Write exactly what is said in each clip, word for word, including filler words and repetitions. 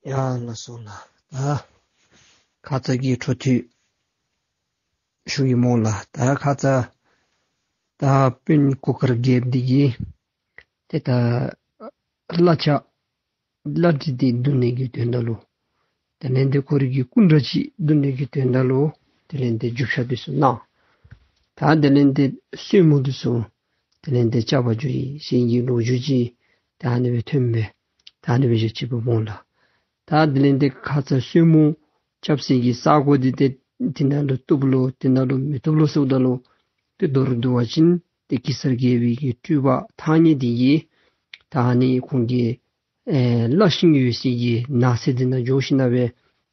ཡ་ལགས་སོ་ལགས། ད་ཁ་ཙ་གི་འཕྲོ་མཐུད་ཞུ་གེ་སྨོ་ལགས། ད་ཁ་ཙ་ད་དཔོན་གུར་དཀར་རྒྱལཔོ་འདི་གིས་ཏེ་ད་བླ་ཆགས་བླ་བྲེ་འདི་བརྡུང་ནི་གི་དོན་དག་ལུ་དེ་ལས་ཏེ་ཁོ་རའི་གི་སྐུ་འདྲ་ཅིག་བརྡུང་ནི་གི་དོན་དག་ལུ་དེ་ལས་ཏེ་རྒྱུག་ཤར་འདི་ཚུ་གནང་། ད་དེ་ལས་ཏེ་སྲུ་མོ་འདི་ཚུ་དེ་ལས་ཏེ་རྐྱབ་པར་འགྱོ་ཡི་ཟེར་གྱི་ལོ་རྒྱུས་ཅིག་ད་ཨ་ནི་སྦེ་ཐོན་པས། ད་ཨ་ནི་སྦེ་བཤད་ཅི་པ་སྨོ་ལགས། ད་དེ་ལས་ཏེ་ཁ་ཙ་སྲུ་མོ་རྐྱབ་སའི་གི་ས་གོ་འདི་ཏེ་དེ་ནང་ལུ་བཏུབ་ལོ་དེ་ནང་ལུ་མི་བཏུབ་ལོ་ཟེརཝ་ད་ལུ་ཏེ་མདོར་བསྡུ་བ་ཅིན་ཏེ་གེ་སར་རྒྱལ་པོའི་གི་སྤྲུལ་པ་ཐང་རྙེད་འདི་གིས་ད་ཨ་ནི་ཁོང་གི་ཨེ་བླ་ཤིང་ཡོད་སའི་གི་ནགས་ཚལ་འདི་ནང་འགྱོ་ཞིན་ན་སྦེ་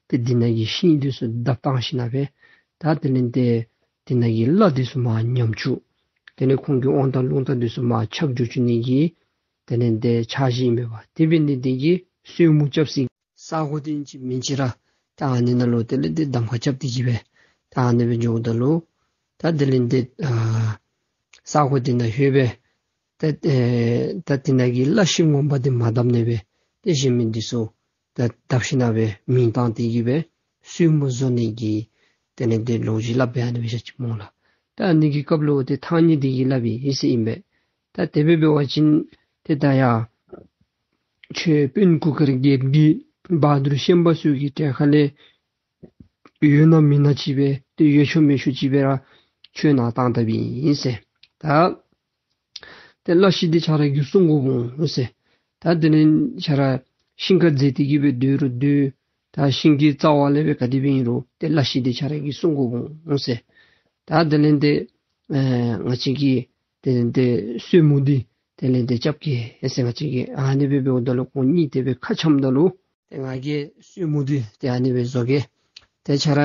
ཏེ་འདི་ནང་གི་ཤིང་འདི་ཚུ་བརྡབ་བཏང་ཞིན་ན་སྦེ་ད་དེ་ལས་ཏེ་འདི་ནང་གི་བླ་འདི་ཚུ་མར་ཉམས་བཅུག། དེ་ལས་ཁོང་གི་དབང་ཐང་རླུང་རྟ་འདི་ཚུ་མར་ཁྱབ་འགྱོ་བཅུག་ནི་གི་དེ་ལས་ཏེ་འཆར་གཞི་ཨིན་པས། དེ་འབད་ནི་འདི་གིས་སྲུ་མོ་རྐྱབ་སའི་ས་གོ་འདི་ཨིན་ཅི་མིན་ཅི་ར་ད་ཨ་ནི་ནང་ལུ་དེ་ལས་ཏེ་གདམ་ཁ་རྐྱབ་སྟེ་གི་སྦེ་ད་ཨ་ནི་སྦེ་འགྱོཝ་ད་ལུ་ད་དེ་ལས་ཏེ་ཨ་ས་གོ་འདི་ནང་ལྷོད་སྦེ་ད་ཨེ་ད་འདི་ནང་གི་བླ་ཤིང་ངོ་མ་འདི་མ་བརྡབ་ནི་སྦེ་ཏེ་གཞན་མི་འདི་ཚུ་ད་བརྡབ་ཞིན་ན་སྦེ་མིང་བཏགས་ཏེ་གི་སྦེ་སྲུ་མོ་བཟོ་ནི་གི་དེ་ལས་ཏེ་ལོ་རྒྱུས་སླབ་པའི་ཨ་ནི་སྦེ་བཤད་ཅི་སྨོ་ལགས། ད་ཨ་ནི་གི་སྐབས་ལུ་ཏེ་ཐང་རྙེད་འདི་གིས་སླབ་ཨིན་ཟེར་ཨིན་པས། ད་དེ་སྦེ་འབད་བ་ཅིན་ཏེ་ད་ཡ་ཁྱོད་དཔོན་གུར་དཀར་རྒྱལཔོ་གི་བ་ཐུར་ཤན་པ་ཚུ་གི་གྲལ་ཁ་ལས་ཡོད་ན་མེད་ན་ཅིག་སྦེ་ཏེ་ཡོད་ཆོག་མེད་ཆོག་ཅིག་སྦེ་ར་ཁྱོད་ནཱ་བཏང་དཔ་ཨིན་ཟེར། ད་ཏེ་བླ་ཤིང་འདི་ཁྱོད་ར་གིས་བསྲུང་དགོཔ་འོང་ཟེར། ད་དེ་ལས་ཁྱོད་ར་ཤིང་ཁར་འཛེགས་ཏེ་གི་སྦེ་སྡོད་རུང་སྡོད། ད་ཤིང་གི་རྩ་བ་ལས་སྦེ་ག་དེ་སྦེ་ཨིན་རུང་ཏེ་བླ་ཤིང་འདི་ཁྱོད་ར་གིས་བསྲུང་དགོཔ་འོང་ཟེར། ད་དེ་ལས་ཏེ་ཨེ་ང་བཅས་ཀྱིས་དེ་ལས་ཏེ་སྲུ་མོ་འདི་དེ་ལས་ཏེ་རྐྱབ་གེ་ཟེར། ང་བཅས་ཀྱིས་ཨ་ནི་སྦེ་འབདཝ་ད་ལུ་ཁོང་གཉིས་དེ་སྦེ་ཁ་འཆམ་ད་ལུ་ཏེ་ང་གིས་སྲུ་མོ་འདི་ཏེ་ཨ་ནི་སྦེ་བཟོ་གེ། ཏེ་ཁྱོད་ར་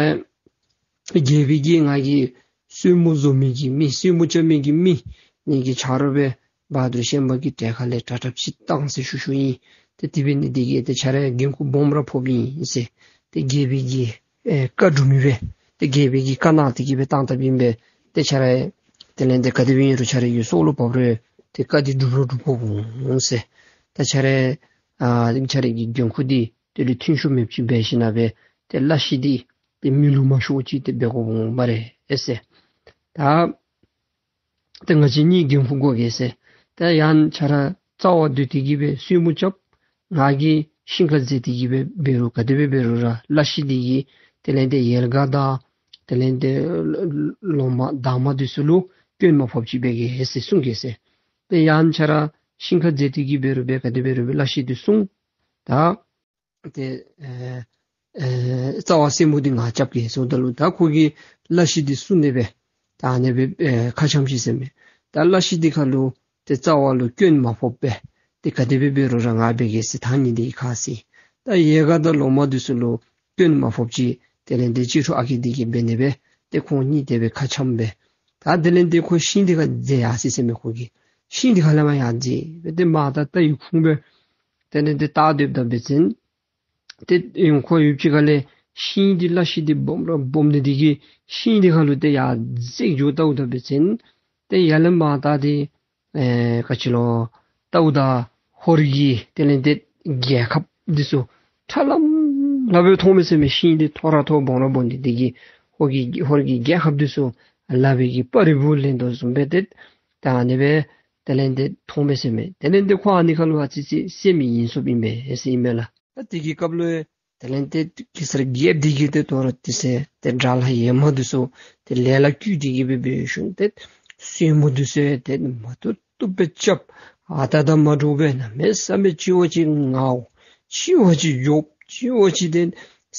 རྒྱལ་པོ་གིས་ང་གི་སྲུ་མོ་བཟོ་མི་གི་མི་སྲུ་མོ་རྐྱབ་མི་གི་མི་ངེ་གི་ཆ་རོགས་སྦེ་བ་ཐུར་ཤན་པ་གི་གྲལ་ཁ་ལས་དྲག་དྲགཔ་ཅིག་བཏང་ཟེར་ཞུ་ཞུཝ་ཨིན། ཏེ་དེ་འབད་ནི་འདི་གིས་ཏེ་ཁྱོད་ར་འགན་ཁུར་སྦོམ་ར་ཕོགཔ་ཨིན་ཟེར། ཏེ་རྒྱལ་པོ་གི་ཨེ་བཀའ་སྒྲུབ་མི་སྦེ་ཏེ་རྒྱལ་པོ་གི་བཀའ་གནང་སྟེ་གི་སྦེ་བཏང་དཔ་ཨིན་པས། ཏེ་ཁྱོད་ར་དེ་ལས་ཏེ་ག་དེ་སྦེ་ཨིན་རུང་ཁྱོད་ར་གི་སྲོག་ལུ་བབ་རུང་ཏེ་བཀའ་འདི་སྒྲུབ་རུང་སྒྲུབ་དགོཔ་འོང་ཟེར། ད་ཁྱོད་ར་ཨ་ཁྱོད་ར་གི་འགན་ཁུར་འདི་དེ་ལུ་མཐུན་ཤོས་མེདཔ་ཅིག་འབད་ཞིན་ན་སྦེ་ཏེ་བླ་ཤིང་འདི་ཏེ་མི་ལུ་མ་ཤོརཝ་ཅིག་ཏེ་འབད་དགོཔ་འོང་སྨ་རེ་ཟེར། ད་ཏེ་ང་བཅས་གཉིས་འགན་ཁུར་དགོ་གེ་ཟེར། ད་ཡང་ཁྱོད་ར་རྩ་བར་སྡོད་དེ་གི་སྦེ་སྲུ་མོ་རྐྱབ། ང་གིས་ཤིང་ཁར་འཛེགས་ཏེ་གི་སྦེ་འབད་རུང་ག་དེ་སྦེ་འབད་རུང་ར་བླ་ཤིང་འདི་གིས་དེ་ལས་ཏེ་ཡལ་ག་དང་དེ་ལས་ཏེ་ལོ་མ་འདབ་མ་འདི་ཚུ་ལུ་སྐྱོན་མ་ཕོགཔ་ཅིག་འབད་གེ་ཟེར་གསུང་གེ་ཟེར། ཏེ་ཡང་ཁྱོད་ར་ཤིང་ཁར་འཛེགས་ཏེ་གི་འབད་རུང་སྦེ་ག་དེ་འབད་རུང་སྦེ་བླ་ཤིང་འདི་སྲུང་། ད་ཏེ་ཨེ་ཨེ་རྩ་བར་སྲུ་མོ་འདི་ང་རྐྱབ་གེ་ཟེརཝ་ད་ལུ་ད་ཁོ་གིས་བླ་ཤིང་འདི་སྲུང་ནི་སྦེ་ད་ཨ་ནི་སྦེ་ཨེ་ཁ་འཆམ་ཅི་ཟེར་མས། ད་བླ་ཤིང་འདི་ཁར་ལུ་ཏེ་རྩ་བ་ལུ་སྐྱོན་མ་ཕོགཔ་སྦེ་ཏེ་ག་དེ་སྦེ་འབད་རུང་ར་ང་འབད་གེ་ཟེར་ཐང་རྙེད་འདི་གིས་ཁ་བཟེད། ད་ཡལ་ག་དང་ལོ་མ་འདི་ཚུ་ལུ་སྐྱོན་མ་ཕོགཔ་ཅིག་དེ་ལས་ཏེ་གཅེས་ཕྲུག་ཨ་རྒས་འདི་གིས་འབད་ནི་སྦེ་ཏེ་ཁོང་གཉིས་དེ་སྦེ་ཁ་འཆམ་སྦེ། ད་དེ་ལས་ཏེ་ཁོ་ཤིང་འདི་ཁར་འཛེགས་ཡར་སོ་ཡི་ཟེར་མས། ཁོ་གིས་ཤིང་འདི་ཁ་ལས་མར་ཡར་འཛེགས་སྦེ་ཏེ་མར་ད་ལྟ་ཡི་ཁུངས་སྦེ་དེ་ལས་ཏེ་ལྟ་སྡོདཔ་ད་འབད་བ་ཅིན་ཏེ་ཡང་ཁོ་ཡུདཔ་ཅིག་ཁ་ལས་ཤིང་འདི་བླ་ཤིང་འདི་སྦོམ་ར་སྦོམ་ནི་འདི་གིས་ཤིང་འདི་ཁར་ལུ་ཏེ་ཡར་འཛེགས་འགྱོ་ལྟཝ་ད་འབད་བ་ཅིན་ཏེ་ཡར་ལས་མར་ད་ཏེ་ཨེ་ག་ཅི་ལོ་ལྟཝ་ད་ཧོར་གྱི་དེ་ལས་ཏེ་རྒྱལ་ཁབ་འདི་ཚུ་ཁྲ་ལམ་ལམ་སྦེ་མཐོང་མས་ཟེར་མས། ཤིང་འདི་མཐོ་ར་མཐོ་སྦོམ་ར་སྦོམ་ནི་འདི་གིས་ཧོར་གྱི་ཧོར་གྱི་རྒྱལ་ཁབ་འདི་ཚུ་ལག་པའི་གི་པར་རིལ་བུ་ལེན་དོ་བཟུམ་སྦེ་ཏེ་ད་ཨ་ནི་སྦེ་དེ་ལས་ཏེ་མཐོང་མས་ཟེར་མས། དེ་ལས་ཏེ་ཁོ་ཨ་ནི་ཁར་ལུ་ཨ་ཙི་ཅིག་སེམས་ཡེངས་སོཔ་ཨིན་པས་ཟེར་ཨིན་མས་ལགས། ད་དེ་གི་སྐབས་ལུ་དེ་ལས་ཏེ་གེ་སར་རྒྱལཔོ་འདི་གིས་ཏེ་དོ་རུང་དེ་ཚེ་ཏེ་དགྲ་ལྷ་ཡེ་མ་འདི་ཚུ་ཏེ་ལས་ལ་བཀོལ་ཏེ་གི་སྦེ་འབད་ཞིནམ་ཏེ་སྲུ་མོ་འདི་ཚུ་ཏེ་མ་བཏུབ་བཏུབ་སྦེ་རྐྱབ། ཨ་རྟག་དང་མ་འདྲཝ་སྦེ་གནམ་མེད་ས་མེད་ཅིག་བ་ཅིག་ངརཝ་ཅིག་བ་ཅིག་མགྱོགསཔ་ཅིག་བ་ཅིག་ཏེ་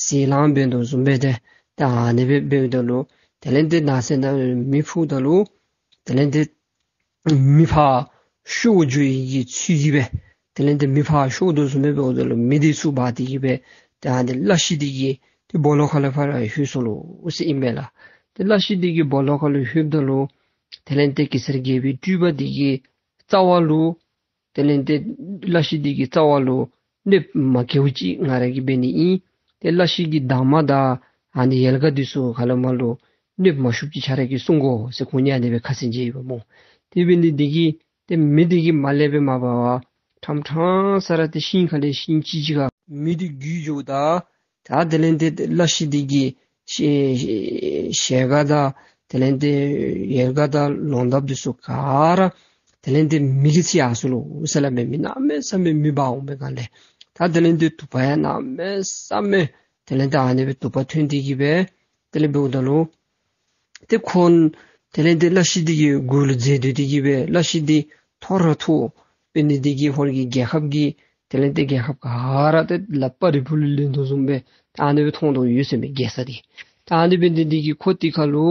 ཟེར་ལང་འབད་དོ་བཟུམ་སྦེ་ཏེ་ད་ཨ་ནི་སྦེ་འབདཝ་ད་ལུ་དེ་ལས་ཏེ་ནགས་ཚལ་ནང་མེ་ཕུ་ད་ལུ་དེ་ལས་ཏེ་མེ་ཕར་ཤོར་འགྱོ་ཡི་གི་ཚུལ་གྱིས་སྦེ་དེ་ལས་ཏེ་མེ་ཕར་ཤོར་དོ་བཟུམ་སྦེ་འབདཝ་ད་ལུ་མེ་འདི་ཚུར་འབར་ཏེ་གི་སྦེ་ཏེ་ཨ་ནི་བླ་ཤིང་འདི་གི་ཏེ་སྦོ་ལོགས་ཁ་ལས་ཕར་ལྷོད་སོ་ལོ་ཟེར་ཨིན་མས་ལགས། ཏེ་བླ་ཤིང་འདི་གི་སྦོ་ལོགས་ཁ་ལུ་ལྷོདཔ་ད་ལུ་དེ་ལས་ཏེ་གེ་སར་རྒྱལ་པོའི་སྤྲུལ་པ་འདི་གི་རྩ་བ་ལུ་དེ་ལས་ཏེ་བླ་ཤིང་འདི་གི་རྩ་བ་ལུ་གནོདཔ་མ་བཀལཝ་ཅིག་ང་ར་གིས་འབད་ནི་ཨིན། ཏེ་བླ་ཤིང་གི་འདབ་མ་དང་ཨ་ནི་ཡལ་ག་འདི་ཚུ་ཁ་ལས་མར་ལུ་གནོདཔ་མ་ཤོརཝ་ཅིག་ཁྱོད་ར་གིས་སྲུང་དགོ་ཟེར་ཁོང་གཉིས་ཨ་ནི་སྦེ་ཁ་བཟེད་བྱིན་ཡི་པ་སྨོ། དེ་འབད་ནི་འདི་གིས་ཏེ་མེ་འདི་གིས་མ་ལེགས་པར་མ་འབར་བར་ཕྲང་ཕྲང་ས་ར་ཏེ་ཤིང་ཁ་ལས་ཤིང་ཅིག་ཅིག་ཁར་ མེ་འདི་འགུལ་འགྱོཝ་ད་ད་དེ་ལས་ཏེ་བླ་ཤིང་འདི་གི་ཤེལ་ཤེལ་ཤེལ་ཁ་དང་དེ་ལས་ཏེ་ཡལ་ག་དང་ལོ་འདབ་འདི་ཚུ་ག་ར་དེ་ལས་ཏེ་མེ་གིས་འཚིག་ཡར་སོ་ལོ་ཟེར་སླབ་མས། མེ་གནམ་མེད་ས་མེད་མེ་འབར་འོང་པའི་སྒང་ལས། ད་དེ་ལས་ཏེ་དུ་པ་ཡང་གནམ་མེད་ས་མེད་དེ་ལས་ཏེ་ཨ་ནི་སྦེ་དུ་པ་ཐོན་ཏེ་གི་སྦེ་དེ་ལས་འབདཝ་ད་ལུ་ཏེ་ཁོང་དེ་ལས་ཏེ་བླ་ཤིང་འདི་གི་མགུ་ལུ་འཛེགས་སྡོད་དེ་གི་སྦེ་བླ་ཤིང་འདི་མཐོ་ར་མཐོ། འབད་ནི་འདི་གིས་ཧོར་གྱི་རྒྱལ་ཁབ་ཀྱི་དེ་ལས་ཏེ་རྒྱལ་ཁབ་ག་ར་ཏེ་ལགཔ་རིལ་བུ་ལུ་ལེན་དོ་བཟུམ་སྦེ་ད་ཨ་ནི་སྦེ་མཐོང་དོ་ཡོད་ཟེར་མས་རྒྱལ་ས་འདི། ད་ཨ་ནི་འབད་ནི་འདི་གིས་ཁོ་དེ་ཁར་ལུ་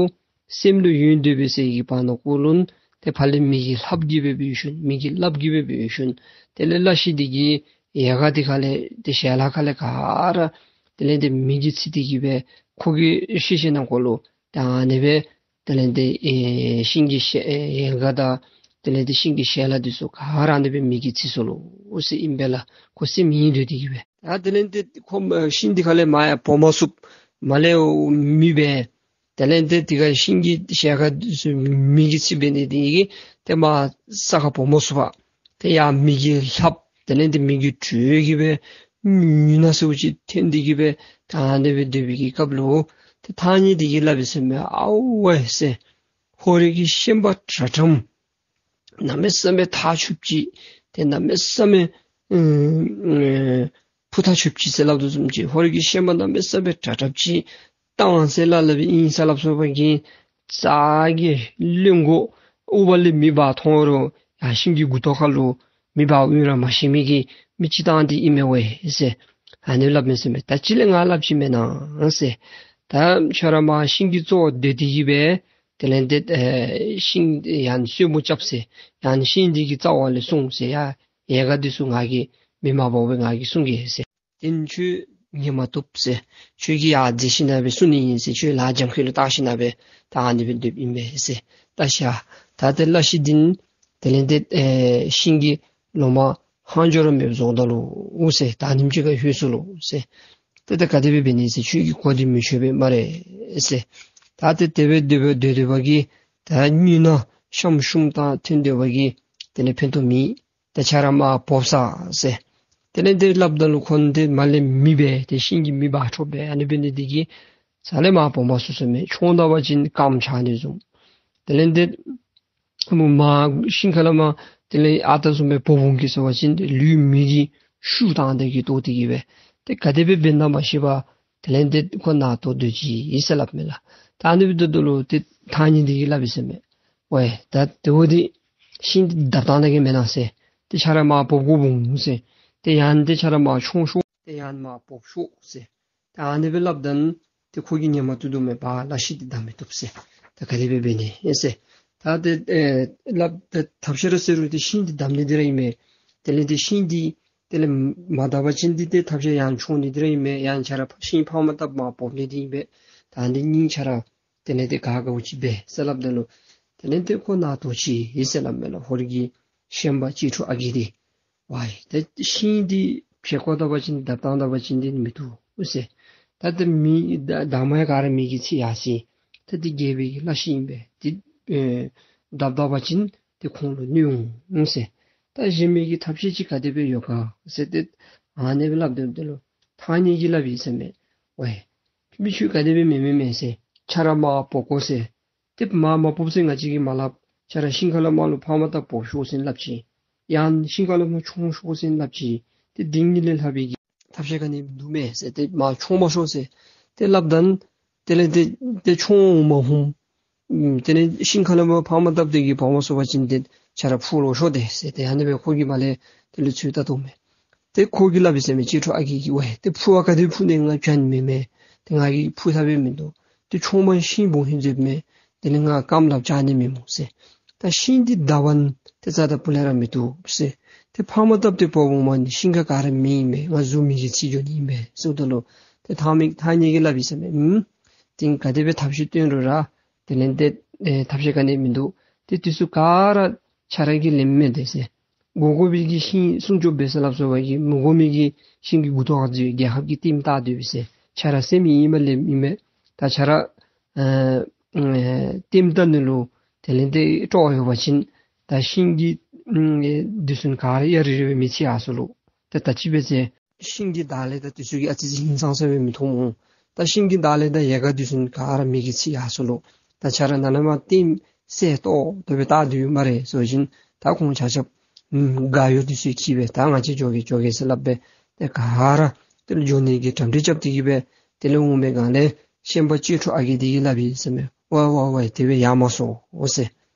སེམས་ལུ་ཡོན་ཏན་འབད་ཟེར་གྱི་བར་ན་ཀོ་ལུན་ཏེ་ཕར་ལས་མེ་གི་ལྷབ་ཀྱིས་སྦེ་འབད་ཞིནམ་མེ་གི་ལྷབ་ཀྱིས་སྦེ་འབད་ཞིནམ་དེ་ལས་བླ་ཤིང་འདི་གི་ཡལ་ག་འདི་ཁ་ལས་ཏེ་ཞལ་ལག་ཁ་ལས་ག་ར་དེ་ལས་ཏེ་མེ་གིས་འཚིག་སྟེ་གི་སྦེ་ཁོ་གི་ཤེད་ཤེད་ནང་ཁོ་ལུ་ད་ཨ་ནི་སྦེ་དེ་ལས་ཏེ་ཨེ་ཤིང་གི་ཤེལ་ཨེ་ཡལ་ག་དང་དེ་ལས་ཏེ་ཤིང་གི་ཤེལ་ལག་འདི་ཚུ་ག་ར་ཨ་ནི་སྦེ་མེ་གིས་འཚིག་སོ་ལོ་ཟེར་ཨིན་པས་ལགས། ཁོ་སེམས་ཡེངས་སྡོད་དེ་གི་སྦེ། ད་དེ་ལས་ཏེ་ཁོ་ཤིང་འདི་ཁ་ལས་མར་ཡང་འབོ་མ་ཚུགས། མར་ལས་མེ་འབར། དེ་ལས་ཏེ་དེ་ཁར་ཤིང་གི་ཤེལ་ཁ་འདི་ཚུ་མེ་གིས་འཚིག་འབད་ནི་འདི་གིས་ཏེ་མར་ས་ཁར་འབོ་མ་ཚུགས་པར་ཏེ་ཡར་མེ་གི་ལྷབ་དེ་ལས་ཏེ་མེ་གི་དྲོད་ཀྱིས་སྦེ་མྱུར་ན་ཟེར་བ་ཅིན་ཐོན་ཏེ་གི་སྦེ་ད་ཨ་ནི་སྦེ་སྡོད་པའི་གི་སྐབས་ལུ་ཏེ་ཐང་རྙེད་འདི་གིས་སླབ་ཡི་ཟེར་མས། ཨའུ་ཝེ་ཟེར། ཧོར་གྱི་ཤན་པ་དྲག་དྲགས་གནམ་མེད་ས་མེད་ཐག་ཆོད་ཅིག་ཏེ་གནམ་མེད་ས་མེད་ཨེ་ཕུ་ཐག་ཆོད་ཅིག་ཟེར་སླབ་དོ་བཟུམ་ཅིག་ཧོར་གྱི་ཤན་པ་གནམ་མེད་ས་མེད་དྲག་དྲགས་ཅིག་བཏང་ཟེར་སླབ་སླབ་ཨིན་ཟེར་སླབ་སོང་པ་གིས་ས་གི་གླིང་གོ་ཨུ་བ་ལས་མེ་འབར་མཐོང་རུང་ཡར་ཤིང་གི་མགུ་ཏོ་ཁ་ལུ་མེ་འབར་འོང་ར་མ་ཤེས་མི་གི་མི་ཅིག་བཏང་སྟེ་ཨིན་མས་ཝེ་ཟེར། ཨ་ནི་སླབ་མས་ཟེར་མས། ད་ཅི་ལས་ང་སླབ་ཅི་མེན་ན་ཟེར། ད་ཁྱོད་ར་མར་ཤིང་གི་རྩ་བར་སྡོད་དེ་གི་སྦེ་དེ་ལས་ཏེ་ཨེ་ཤིང་ཡང་སོར་མོ་རྐྱབ་ཟེར། ཡང་ཤིང་འདི་གི་རྩ་བ་ལས་སོང་ཟེར། ཡ་ཡལ་ག་འདི་ཚུ་ང་གིས་མེ་མ་འབར་བར་ང་གིས་སྲུང་གེ་ཟེར། དེ་ཁྱོད་ཉན་མ་བཏུབ་ཟེར། ཁྱོད་ཀྱིས་ཡར་འཛེགས་ཞིན་ན་སྦེ་སྲུང་ནི་ཨིན་ཟེར། ཁྱོད་ལག་འཇམ་ཁེ་ལུ་བཏགས་ཞིན་ན་སྦེ་ད་ཨ་ནི་སྦེ་སྡོདཔ་ཨིན་པས་ཟེར། ད་ཤ་ད་ཏེ་བླ་ཤིང་འདི་དེ་ལས་ཏེ་ཨེ་ཤིང་གི་ལོ་མ་ལྷག་འཕྲོ་ར་མེདཔ་བཟོ་ད་ལོ་ཟེར། ད་ཉིནམ་གཅིག་ཁར་ལྷོད་སོ་ལོ་ཟེར། ཏེ་ད་ག་དེ་སྦེ་འབད་ནི་ཟེར། ཁྱོད་ཀྱི་གོ་འདི་མི་ཆོད་པས་སྨ་རེ་ཟེར། ད་ཏེ་དེ་སྦེ་དེ་སྦེ་སྡོད་སྡོད་པ་གིས་ད་མྱུར་ན་ཤམ་ཤུམ་དང་ཐོན་སྡོད་པ་གིས་དེ་ལས་ཕན་ཐོགས་མེད། ཏེ་ཁྱོད་ར་མར་འབོ་ས་ཟེར། དེ་ལས་ཏེ་སླབ་ད་ལུ་ཁོང་འདི་མར་ལས་མེ་འབར་ཏེ་ཤིང་གི་མེ་འབར་འཕྲོ་འབད་ཨ་ནི་འབད་ནི་འདི་གིས་ས་ལས་མར་འབོ་མ་ཚུགས་ཟེར་མས། མཆོང་ད་པ་ཅིན་རྐངམ་ཆག་ནི་བཟུམ། དེ་ལས་ཏེ་མར་ཤིང་ཁ་ལས་མར་དེ་ལས་ཨ་རྟག་བཟུམ་སྦེ་འབོ་འོང་གི་ཟེར་བ་ཅིན་ལུས་མེ་གིས་ཤུགས་བཏང་སྟེ་གི་བཏོག་སྟེ་གི་སྦེ་ཏེ་ག་དེ་སྦེ་འབད་ན་མ་ཤེས་པར་དེ་ལས་ཏེ་ཁོ་ནང་དོག་སྡོད་ཅི་ཟེར་སླབ་མས་ལགས། ད་ཨ་ནི་སྦེ་སྡོད་ད་ལུ་ཏེ་ཐང་རྙེད་འདི་གིས་སླབ་ཡི་ཟེར་མས། ཝའེ་ད་དེ་འབདཝ་ད་ཤིང་འདི་བརྡབ་བཏང་ད་གེ་མེན་ན་ཟེར། ཏེ་ཁྱོད་ར་མར་འབོ་དགོཔ་འོང་ཟེར། ཏེ་ཡང་ཏེ་ཁྱོད་ར་མར་མཆོང་ཤོག། ཏེ་ཡང་མར་འབོ་ཤོག་ཟེར། ད་ཨ་ནི་སྦེ་སླབ་ད་ཏེ་ཁོ་གིས་ཉན་མ་བཏུབ་དོ་མས། པ་བླ་ཤིང་འདི་བརྡབ་མི་བཏུབ་ཟེར། ད་ག་དེ་སྦེ་འབད་ནི་ཨིན་ཟེར། ད་ཏེ་ཨེ་སླབ་ད་ཐབས་ཤེས་ར་ཟེར་རུང་ཏེ་ཤིང་འདི་བརྡབ་ནི་འདི་ར་ཨིན་མས། དེ་ལས་ཏེ་ཤིང་འདི་དེ་ལས་མ་བརྡབ་པ་ཅིན་འདི་ཏེ་ཐབས་ཤེས་ཡང་མཆོང་ནི་འདི་ར་ཨིན་མས། ཡང་ཁྱོད་ར་ཤིང་ཕར་མ་བརྡབ་མར་འབོ་ནི་འདི་ཨིན་པས། ད་འདི་གཉིས་ཆ་ར་དེ་ལས་ཏེ་ག་དགའཝ་ཅིག་འབད་ཟེར་སླབ་ད་ལུ་དེ་ལས་ཏེ་ཁོ་ནང་དོག་ཅི་ཟེར་སླབ་མས་ལགས། ཧོར་གྱི་ཤན་པ་གཅེས་ཕྲུག་ཨ་རྒས་འདི། ཝའེ་ད་ཤིང་འདི་བྱེར་བཀོ་ད་པ་ཅིན་བརྡབ་བཏང་ད་པ་ཅིན་འདི་མི་བཏུབ་ཟེར། ད་ཏེ་མེ་ད་མ་ཡ་ག་ར་མེ་གིས་འཚིག་ཡར་སོ་ཡི། ད་འདི་རྒྱལ་པོའི་གི་བླ་ཤིང་ཨིན་པས། འདི་ཨེ་བརྡབ་ད་པ་ཅིན་ཏེ་ཁོང་ལུ་གནོད་འོང་ཟེར། ད་གཞན་མི་གི་ཐབས་ཤེས་ཅིག་ག་དེ་སྦེ་ཡོད་ག་ཟེར་ཏེ་ཨ་ནི་སྦེ་སླབ་སྡོདཔ་ད་ལུ་ཐང་རྙེད་ཀྱིས་སླབ་ཡི་ཟེར་མས། ཝའེ་མི་ཁྱོད་ག་དེ་སྦེ་མེན་མེན་མེན་ཟེར། ཁྱོད་ར་མར་འབོ་དགོ་ཟེར། ཏེ་མར་མ་འབོ་ཟེར་ང་བཅས་ཀྱིས་མ་སླབ། ཁྱོད་ར་ཤིང་ཁ་ལས་མར་ལུ་ཕར་མ་བརྡབ་འབོ་ཤོག་ཟེར་སླབ་ཅི། ཡང་ཤིང་ཁ་ལས་མར་མཆོང་ཤོག་ཟེར་སླབ་ཅི། ཏེ་འདི་གཉིས་ལས་ལྷག་པའི་གི་ཐབས་ཤེས་ག་ནི་མིན་འདུག་མས་ཟེར། ཏེ་མར་མཆོང་མ་ཤོག་ཟེར་ཏེ་སླབ་ད་དེ་ལས་ཏེ་ཏེ་མཆོང་མ་ཧུམ། ཨམ་དེ་ལས་ཤིང་ཁ་ལས་མར་ཕར་མ་བརྡབ་སྟེ་གི་འབོ་མ་ཚུགས་པ་ཅིན་ཏེ་ཁྱོད་ར་འཕུར་ལོག་ཤོག་ཏེ་ཟེར། ཏེ་ཨ་ནི་སྦེ་ཁོ་གིས་མར་ལས་དེ་ལས་ཚུར་བལྟ་དོ་མས། ཏེ་ཁོ་གིས་སླབ་ཡི་ཟེར་མས། གཅེས་ཕྲུག་ཨ་རྒས་ཀྱིས། ཝའེ་ཏེ་འཕུར་བ་ག་དེ་འཕུར་ནི་ང་བྱ་ནི་མེན་མས། ཏེ་ང་གིས་འཕུར་ཐབས་ཡང་མིན་འདུག། ཏེ་མཆོང་མ་ཤིང་སྦོམ་ཧིང་འཛེགས་མས། དེ་ལས་ང་རྐངམ་ལགཔ་བཅག་ནི་མེད་སྨོ་ཟེར། ད་ཤིང་འདི་བརྡབ་པ་ཏེ་རྩ་དང་སྤུ་ལས་ར་མི་བཏུབ་ཟེར། ཏེ་ཕར་མ་བརྡབ་སྟེ་འབོ་འོངམ་ནི་ཤིང་ཁ་ག་ར་མེ་ཨིན་མས། ང་གཟུགས་མེ་གིས་འཚིག་འགྱོ་ནི་ཨིན་པས་ཟེརཝ་ད་ལུ་ཏེ་ཐང་མི་ཐང་རྙེད་ཀྱིས་སླབ་ཡི་ཟེར་མས། ཨུམ་ཏེ་ག་དེ་སྦེ་ཐབས་ཤེས་སྟོན་རུང་ར་དེ་ལས་ཏེ་ཨེ་ཐབས་ཤེས་ག་ནི་མིན་འདུག། ཏེ་དེ་ཚུ་ག་ར་ཁྱོད་ར་གིས་ལེནམ་མས་ཏེ་ཟེར། དགོ་དགོ་པའི་གི་ཤིང་སྲུང་སྐྱོབ་འབད་ཟེར་སླབ་སོང་པ་གིས་མི་དགོ་མི་གི་ཤིང་གི་མགུ་ཏོ་ཁར་འཛེགས་རྒྱལ་ཁབ་ཀྱི་ལྟདམོ་བལྟ་སྡོད་པས་ཟེར། ཁྱོད་ར་སེམས་ཡེངས་པ་ལེནམ་ཨིན་མས། ད་ཁྱོད་ར་ཨེ་ལྟདམོ་བལྟ་ནི་ལུ་དེ་ལས་ཏེ་སྤྲོ་བ་ཡོད་པ་ཅིན་ད་ཤིང་གི་ཨེ་འདི་ཚུ་ག་ར་ཡ་རི་རི་སྦེ་མེ་འཚིག་ཡར་སོ་ལོ། ད་ད་ཅི་འབད་ཟེར། ཤིང་གི་འདབ་ལེབ་དང་དེ་ཚུ་གིས་ཨ་ཙི་ཅིག་ཧིང་སངས་ས་སྦེ་མི་མཐོང་སྨོ། ད་ཤིང་གི་འདབ་ལེབ་དང་ཡལ་ག་དེ་ཚུ་ག་ར་མེ་གིས་འཚིག་ཡར་སོ་ལོ། ད་ཁྱོད་ར་ནཱ་ལས་མར་ལྟདམོ་གསལ་ཏོག་ཏོ་སྦེ་བལྟ་སྡོད་ཡོད་སྨ་རེ་ཟེར་བ་ཅིན་ད་ཁོང་ཆ་ཁྱབ་ཨམ་རྒད་ཡོལ་དེ་ཚུ་གིས་སྦེ་ད་ང་བཅས་འགྱོ་གེ་འགྱོ་གེ་ཟེར་སླབ་སྦེ་ཏེ་ག་ར་དེ་ལས་འགྱོ་ནི་གི་གྲ་སྒྲིག་རྐྱབ་སྟེ་གིས་སྦེ་དེ་ལས་འོང་པའི་སྒང་ལས་ཤན་པ་གཅེས་ཕྲུག་ཨ་རྒས་དེ་གིས་སླབ་ཡི་ཟེར་མས། ཝའི་ཝའི་ཝའི་དེ་སྦེ་ཡར་མ་སོང་ཟེར།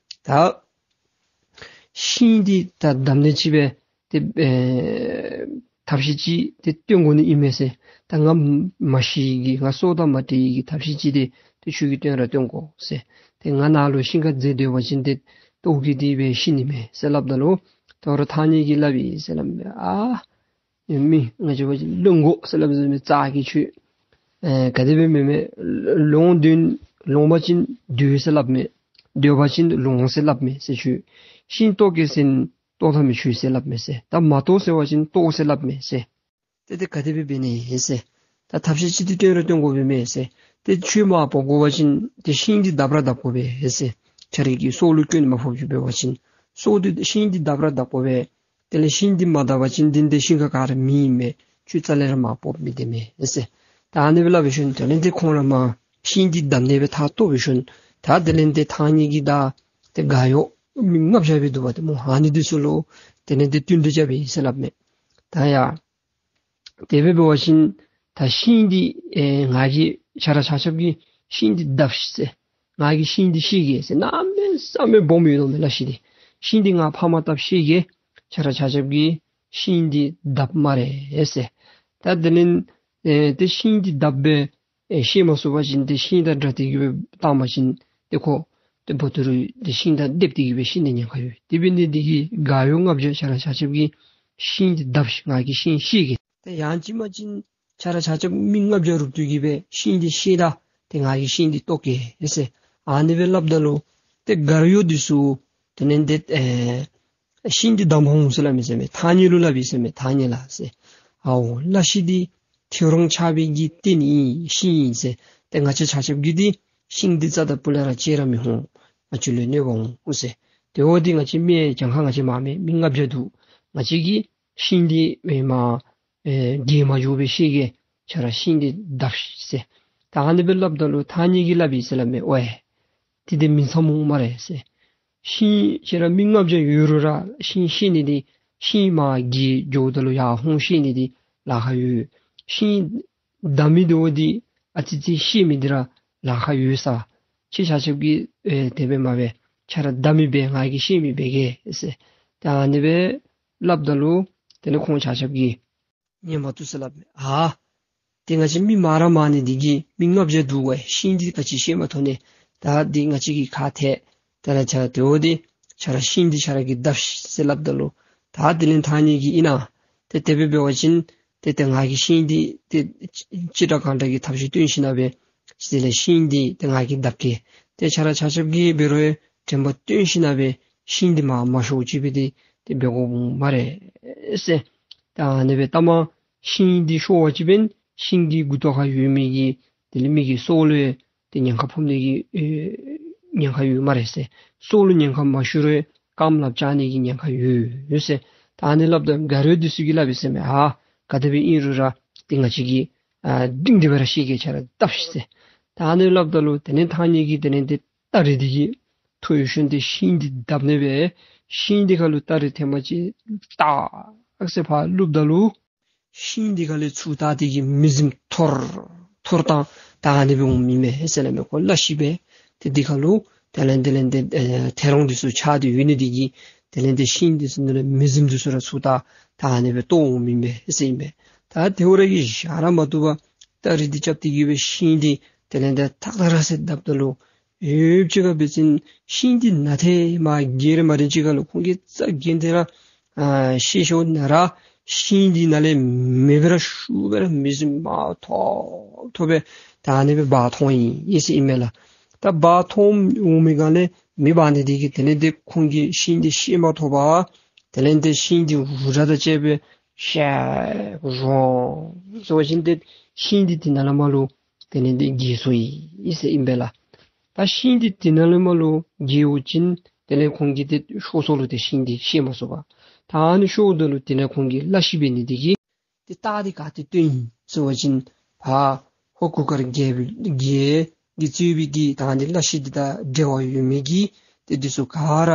ད་ཤིང་འདི་ད་བསྡམ་ནི་ཅིག་སྦེ་ཏེ་ཨེ་ཐབས་ཤེས་ཅིག་ཏེ་སྟོན་དགོ་ནི་ཨིན་མས་ཟེར། ད་ང་མ་ཤི་གི་ང་སྲོག་དང་མ་བྲལ་གི་ཐབས་ཤེས་ཅིག་ཏེ་ཏེ་ཁྱོད་ཀྱིས་སྟོན་ར་སྟོན་དགོ་ཟེར། ཏེ་ང་ནཱ་ལུ་ཤིང་ཁར་འཛེགས་སྡོད་པ་ཅིན་ཏེ་ལྟོཝ་བཀྱེས་ཏེ་སྦེ་ཤི་ནི་མས་ཟེར་སླབ་ད་ལུ་ད་རུང་ཐང་རྙེད་ཀྱིས་སླབ་ཡི་ཟེར་སླབ་མས། ཨ་ཨེ་མི་ང་བཅས་པ་ཅིན་ལོང་དགོ་ཟེར་སླབ་ཟེར་མི་ཙ་གི་ཆོས་ཨེ་ག་དེ་སྦེ་མེན་མས། ལོང་སྡོད་ལོང་པ་ཅིན་སྡོད་ཟེར་སླབ་མས། སྡོད་པ་ཅིན་ལོང་ཟེར་སླབ་མས་ཟེར་ཆོས། ཤིང་བཏོག་གེ་ཟེར་ན་བཏོག་ད་མི་ཆོག་ཟེར་སླབ་མས་ཟེར། ད་མ་བཏོག་ཟེར་བ་ཅིན་བཏོག་ཟེར་སླབ་མས་ཟེར། ཏེ་ཏེ་ག་དེ་སྦེ་འབད་ནི་ཨིན་ཟེར། ད་ཐབས་ཤེས་ཅིག་ཏེ་སྟོན་ར་སྟོན་དགོ་པས་མས་ཟེར། ཏེ་ཆོས་མར་ཕབ་དགོ་པ་ཅིན་ཏེ་ཤིང་འདི་བརྡབ་ར་བརྡབ་དགོ་པས་ཟེར། ཁྱོད་རའི་གི་སྲོག་ལུ་སྐྱོན་མ་ཕོག་ཅིག་འབད་བ་ཅིན། སྲོག་འདི་ཤིང་འདི་བརྡབ་ར་བརྡབ་དགོ་པས། དེ་ལས་ཤིང་འདི་མ་བརྡབ་པ་ཅིན་འདི་ནི་ཏེ་ཤིང་ཁར་ག་ར་མེདཔ་ཨིན་མས། ཁྱོད་རྩ་ལས་ར་མར་ཕབ་མི་བཏུབ་མས་ཟེར། ད་ཨ་ནི་སྦེ་སླབ་པའི་ཤུལ་དེ་ལས་ཏེ་ཁོང་ར་མར་ཤིང་འདི་བརྡབ་ནི་སྦེ་ཐག་བཏོག་པའི་ཤུལ་ད་དེ་ལས་ཏེ་ཐང་རྙེད་ཀྱིས་ད་ཏེ་རྒད་ཡོལ་མི་ལྔ་བརྒྱ་སྦེ་འདུག་པ་ཏེ་སྨོ། ཨ་ནི་འདི་ཚུ་ལུ་དེ་ལས་ཏེ་བསྟུན་གྲོས་རྐྱབ་ཡི་ཟེར་སླབ་མས། ད་ཡ་དེ་སྦེ་འབད་བ་ཅིན་ད་ཤིང་འདི་ཨེ་ང་གིས་ཁྱོད་ར་ཆ་ཁྱབ་ཀྱིས་ཤིང་འདི་བརྡབ་ཤིག་ཟེར། ང་གིས་ཤིང་འདི་བཤེད་གེ་ཟེར། གནམ་མེད་ས་མེད་སྦོམ་ཡོད་དོ་མས་བླ་ཤིང་འདི། ཤིང་འདི་ང་ཕར་མར་བརྡབ་བཤེད་གེ། ཁྱོད་ར་ཆ་ཁྱབ་ཀྱིས་ཤིང་འདི་བརྡབ་སྨ་རེ་ཟེར། ད་དེ་ལས་ཨེ་ཏེ་ཤིང་འདི་བརྡབ་སྦེ་ཨེ་བཤེད་མ་ཚུགས་པ་ཅིན་ཏེ་ཤིང་དང་སྦྲགས་ཏེ་གིས་སྦེ་བཏང་པ་ཅིན་ཏེ་ཁོ་ཏེ་བོ་ཏུ་རུ་ཏེ་ཤིང་དང་སྡེབ་སྟེ་གིས་སྦེ་ཤི་ནི་ཉེན་ཁ་ཡོད། དེ་འབད་ནི་འདི་གིས་རྒད་ཡོལ་ལྔ་བརྒྱ་ཁྱོད་ར་ཆ་ཁྱབ་ཀྱིས་ཤིང་འདི་བརྡབ་ཤིག། ང་གིས་ཤིང་བཤེད་གེ། ཏེ་ཡང་ཅིན་མ་ཅིན་ཁྱོད་ར་ཆ་ཁྱབ་མི་ལྔ་བརྒྱ་རུབ་ཏུ་གིས་སྦེ་ཤིང་འདི་བཤེད་ད་ཏེ་ང་གིས་ཤིང་འདི་བཏོག་གེ་ཟེར། ཨ་ནི་སྦེ་སླབ་ད་ལུ་ཏེ་རྒད་ཡོལ་འདི་ཚུ་དེ་ལས་ཏེ་ཨེ་ཤིང་འདི་བརྡབ་འོང་ཟེར་སླབ་མས་ཟེར་མས། ཐང་རྙེད་ལུ་སླབ་ཡི་ཟེར་མས། ཐང་རྙེད་ལགས་ཟེར། ཨའོ་བླ་ཤིང་འདི་ཐེའུ་རང་ཆགས་པའི་གི་རྟེན་ཨིན་ཤིང་ཨིན་ཟེར། ཏེ་ང་བཅས་ཆ་ཁྱབ་ཀྱིས་འདི་ཤིང་འདི་རྩ་དང་སྤུ་ལས་ར་བཅད་ར་མི་འོང་། ང་བཅས་ལུ་གནོད་པ་འོང་ཟེར། དེ་འབདཝ་ད་ང་བཅས་མི་གྱངས་ཁ་ང་བཅས་མངམ་མས། མི་ལྔ་བརྒྱ་འདུག། ང་བཅས་ཀྱིས་ཤིང་འདི་ཨེ་མར་ཨེ་གྱལ་མ་འགྱོ་བར་བཤེད་གེ། ཁྱོད་ར་ཤིང་འདི་བརྡབ་ཤིག་ཟེར། ད་ཨ་ནི་སྦེ་སླབ་ད་ལུ་ཐང་རྙེད་ཀྱིས་སླབ་ཡི་ཟེར་སླབ་མས། ཝའེ་དེ་འདི་མི་འཚམ་འོང་སྨ་རེ་ཟེར། ཤིང་ཁྱོད་ར་མི་ལྔ་བརྒྱ་ཡོད་རུང་ར་ཤིང་བཤེད་ནི་འདི་ཤིང་མར་གྱལ་འགྱོཝ་ད་ལུ་ཡར་འོང་བཤེད་ནི་འདི་ལཱ་ཁག་ཡོད། ཤིང་བརྡབ་མི་འདི་འོ་འདི་ཨ་ཙི་ཅིག་བཤེད་མི་འདི་ར་ལཱ་ཁག་ཡོད་ས། ཁྱེད་ཆ་ཁྱབ་ཀྱིས་ཨེ་དེ་སྦེ་མ་འབད། ཁྱོད་ར་བརྡབ་མི་འབད། ང་གིས་བཤེད་མི་འབད་གེ་ཟེར། ད་ཨ་ནི་སྦེ་སླབ་ད་ལུ་དེ་ལས་ཁོང་ཆ་ཁྱབ་ཀྱིས་ཉན་མ་བཏུབ་ཟེར་སླབ་མས། ཨ་ཏེ་ང་བཅས་མི་མང་ར་མང་ནི་འདི་གིས་མི་ལྔ་བརྒྱ་འདུག་པས། ཤིང་འདི་ག་ཅི་བཤེད་མ་ཐུབ་ནི། ད་འདི་ང་བཅས་ཀྱིས་ཁག་ཐེག། ད་ར་ཆ་དེ་འོ་འདི་ཁྱོད་ར་ཤིང་འདི་ཁྱོད་ར་གིས་བརྡབ་ཤིག་ཟེར་སླབ་ད་ལུ་ད་དེ་ལས་ཐང་རྙེད་ཀྱིས་ཨིན་ན། ཏེ་དེ་སྦེ་འབད་བ་ཅིན་ཏེ་ཏེ་ང་གིས་ཤིང་འདི་ཏེ་ཅི་དྲག་གང་དྲག་གི་ཐབས་ཤེས་བཏོན་ཞིན་ན་སྦེ་དེ་ལས་ཤིང་འདི་ཏེ་ང་གིས་བརྡབ་གེ། ཏེ་ཁྱོད་ར་ཆ་ཁྱབ་ཀྱིས་འབད་རུང་དྲན་པ་བཏོན་ཞིན་ན་སྦེ་ཤིང་འདི་མར་མ་ཤོར་ཅིག་སྦེ་ཏེ་ཏེ་འབད་དགོཔ་འོང་སྨ་རེ་ཟེར། ད་ཨ་ནི་སྦེ་ད་མར་ཤིང་འདི་ཤོར་བ་ཅིན་ཤིང་གི་མགུ་ཏོ་ཁར་ཡོད་མི་གི་དེ་ལས་མི་གི་སྲོག་ལུ་ཏེ་ཉེན་ཁ་ཕོག་ནི་གི་ཨེ་ཉེན་ཁ་ཡོད་སྨ་རེ་ཟེར། སྲོག་ལུ་ཉེན་ཁ་མ་ཤོར་རུང་རྐངམ་ལགཔ་བཅག་ནི་གི་ཉེན་ཁ་ཡོད་ཟེར། ད་ཨ་ནི་སླབ་ད་རྒད་རོ་འདི་ཚུ་གིས་སླབ་ཡི་ཟེར་མས། ཨ་ག་དེ་སྦེ་ཨིན་རུང་ར་ཏེ་ང་བཅས་ཀྱིས་ཨ་གཏིང་སྟེ་སྦེ་ར་བཤེད་གེ། ཁྱོད་ར་བརྡབ་ཤིག་ཟེར། ད་ཨ་ནི་སླབ་ད་ལུ་དེ་ལས་ཐང་རྙེད་ཀྱིས་དེ་ལས་ཏེ་སྟ་རེ་འདི་གིས་ཐོ་ཡོད་ཤུལ་ཏེ་ཤིང་འདི་བརྡབ་ནི་སྦེ་ཤིང་འདི་ཁ་ལུ་སྟ་རེ་ཐེངས་མ་གཅིག་ཏག་ཟེར་ཕར་བླུགཔ་ད་ལུ་ཤིང་འདི་ཁ་ལས་ཚུར་ལྟ་སྟེ་གིས་མི་འཛུམ་འཐོར་འཐོར་བཏང་། ད་ཨ་ནི་སྦེ་འོང་མི་མས་ཟེར་སླབ་མས། ཁོ་བླ་ཤིང་སྦེ་ཏེ་འདི་ཁ་ལུ་དེ་ལས་དེ་ལས་ཏེ་ཨེ་ཐེའུ་རང་འདི་ཚུ་ཆགས་ཏེ་ཡོད་ནི་འདི་གིས་དེ་ལས་ཏེ་ཤིང་འདི་ཚུ་ནང་ལས་མི་འཛུམ་འདི་ཚུ་ར་ཚུར་ལྟ། ད་ཨ་ནི་སྦེ་བཏོག་འོང་མི་མས་ཟེར་ཨིན་པས། ད་དེ་བ་ར་གིས་བཞག་ར་མ་བཏུབ་པར་སྟ་རེ་འདི་རྐྱབ་སྟེ་གིས་སྦེ་ཤིང་འདི་དེ་ལས་ཏེ་ཐག་ཐག་ར་ཟེར་བརྡབ་ད་ལུ་ཡུདཔ་ཅིག་ཁར་འབད་བ་ཅིན་ཤིང་འདི་ནང་ཐེངས་མ་གྱེལ་རན་མ་རན་ཅིག་ཁར་ལུ་ཁོང་གིས་རྩ་འགེངས་ཏེ་ར་ཨ་བཤེད་ཞིནམ་ལས་ར་ཤིང་འདི་ནང་ལས་མེ་སྦེ་ར་ཤུགས་སྦེ་ར་མི་འཛུམ་མར་འཐོར་འཐོར་སྦེ་ད་ཨ་ནི་སྦེ་འབག་འཐོན་ཡི་ཟེར་ཨིན་མས་ལགས། ད་འབག་འཐོན་འོང་མི་སྒང་ལས་མེ་འབར་ནི་འདི་གིས་དེ་ལས་ཏེ་ཁོང་གིས་ཤིང་འདི་བཤེད་མ་ཐུབ་པར་དེ་ལས་ཏེ་ཤིང་འདི་འུར་སྒྲ་དང་བཅས་སྦེ་ཤར་རོང་ཟེར་བ་ཅིན་ཏེ་ཤིང་འདི་དེ་ནང་ལས་མར་ལུ་དེ་ལས་ཏེ་གྱེས་སོ་ཡི་ཟེར་ཨིན་པས་ལགས། ད་ཤིང་འདི་དེ་ནང་ལས་མར་ལུ་གྱེས་འོང་ཅིན་དེ་ལས་ཁོང་གིས་ཏེ་ཤོར་སོ་ལོ། ཏེ་ཤིང་འདི་བཤེད་མ་ཚུགས་པར་ད་ཨ་ནི་ཤོརཝ་ད་ལུ་དེ་ལས་ཁོང་གིས་བླ་ཤིང་འབད་ནི་འདི་གིས་ ཏེ་རྟགས་འདི་ག་ཏེ་སྟོན་ཡི་ཟེར་བ་ཅིན་ཕར་ཧོར་གུར་དཀར་རྒྱལ་པོའི་རྒྱལ་གྱིས་གཙོས་པའི་གི་ད་ཨ་ནི་བླ་ཤི་འདི་དང་འབྲེལ་བ་ཡོད་མི་གི་ཏེ་འདི་ཚུ་ག་ར་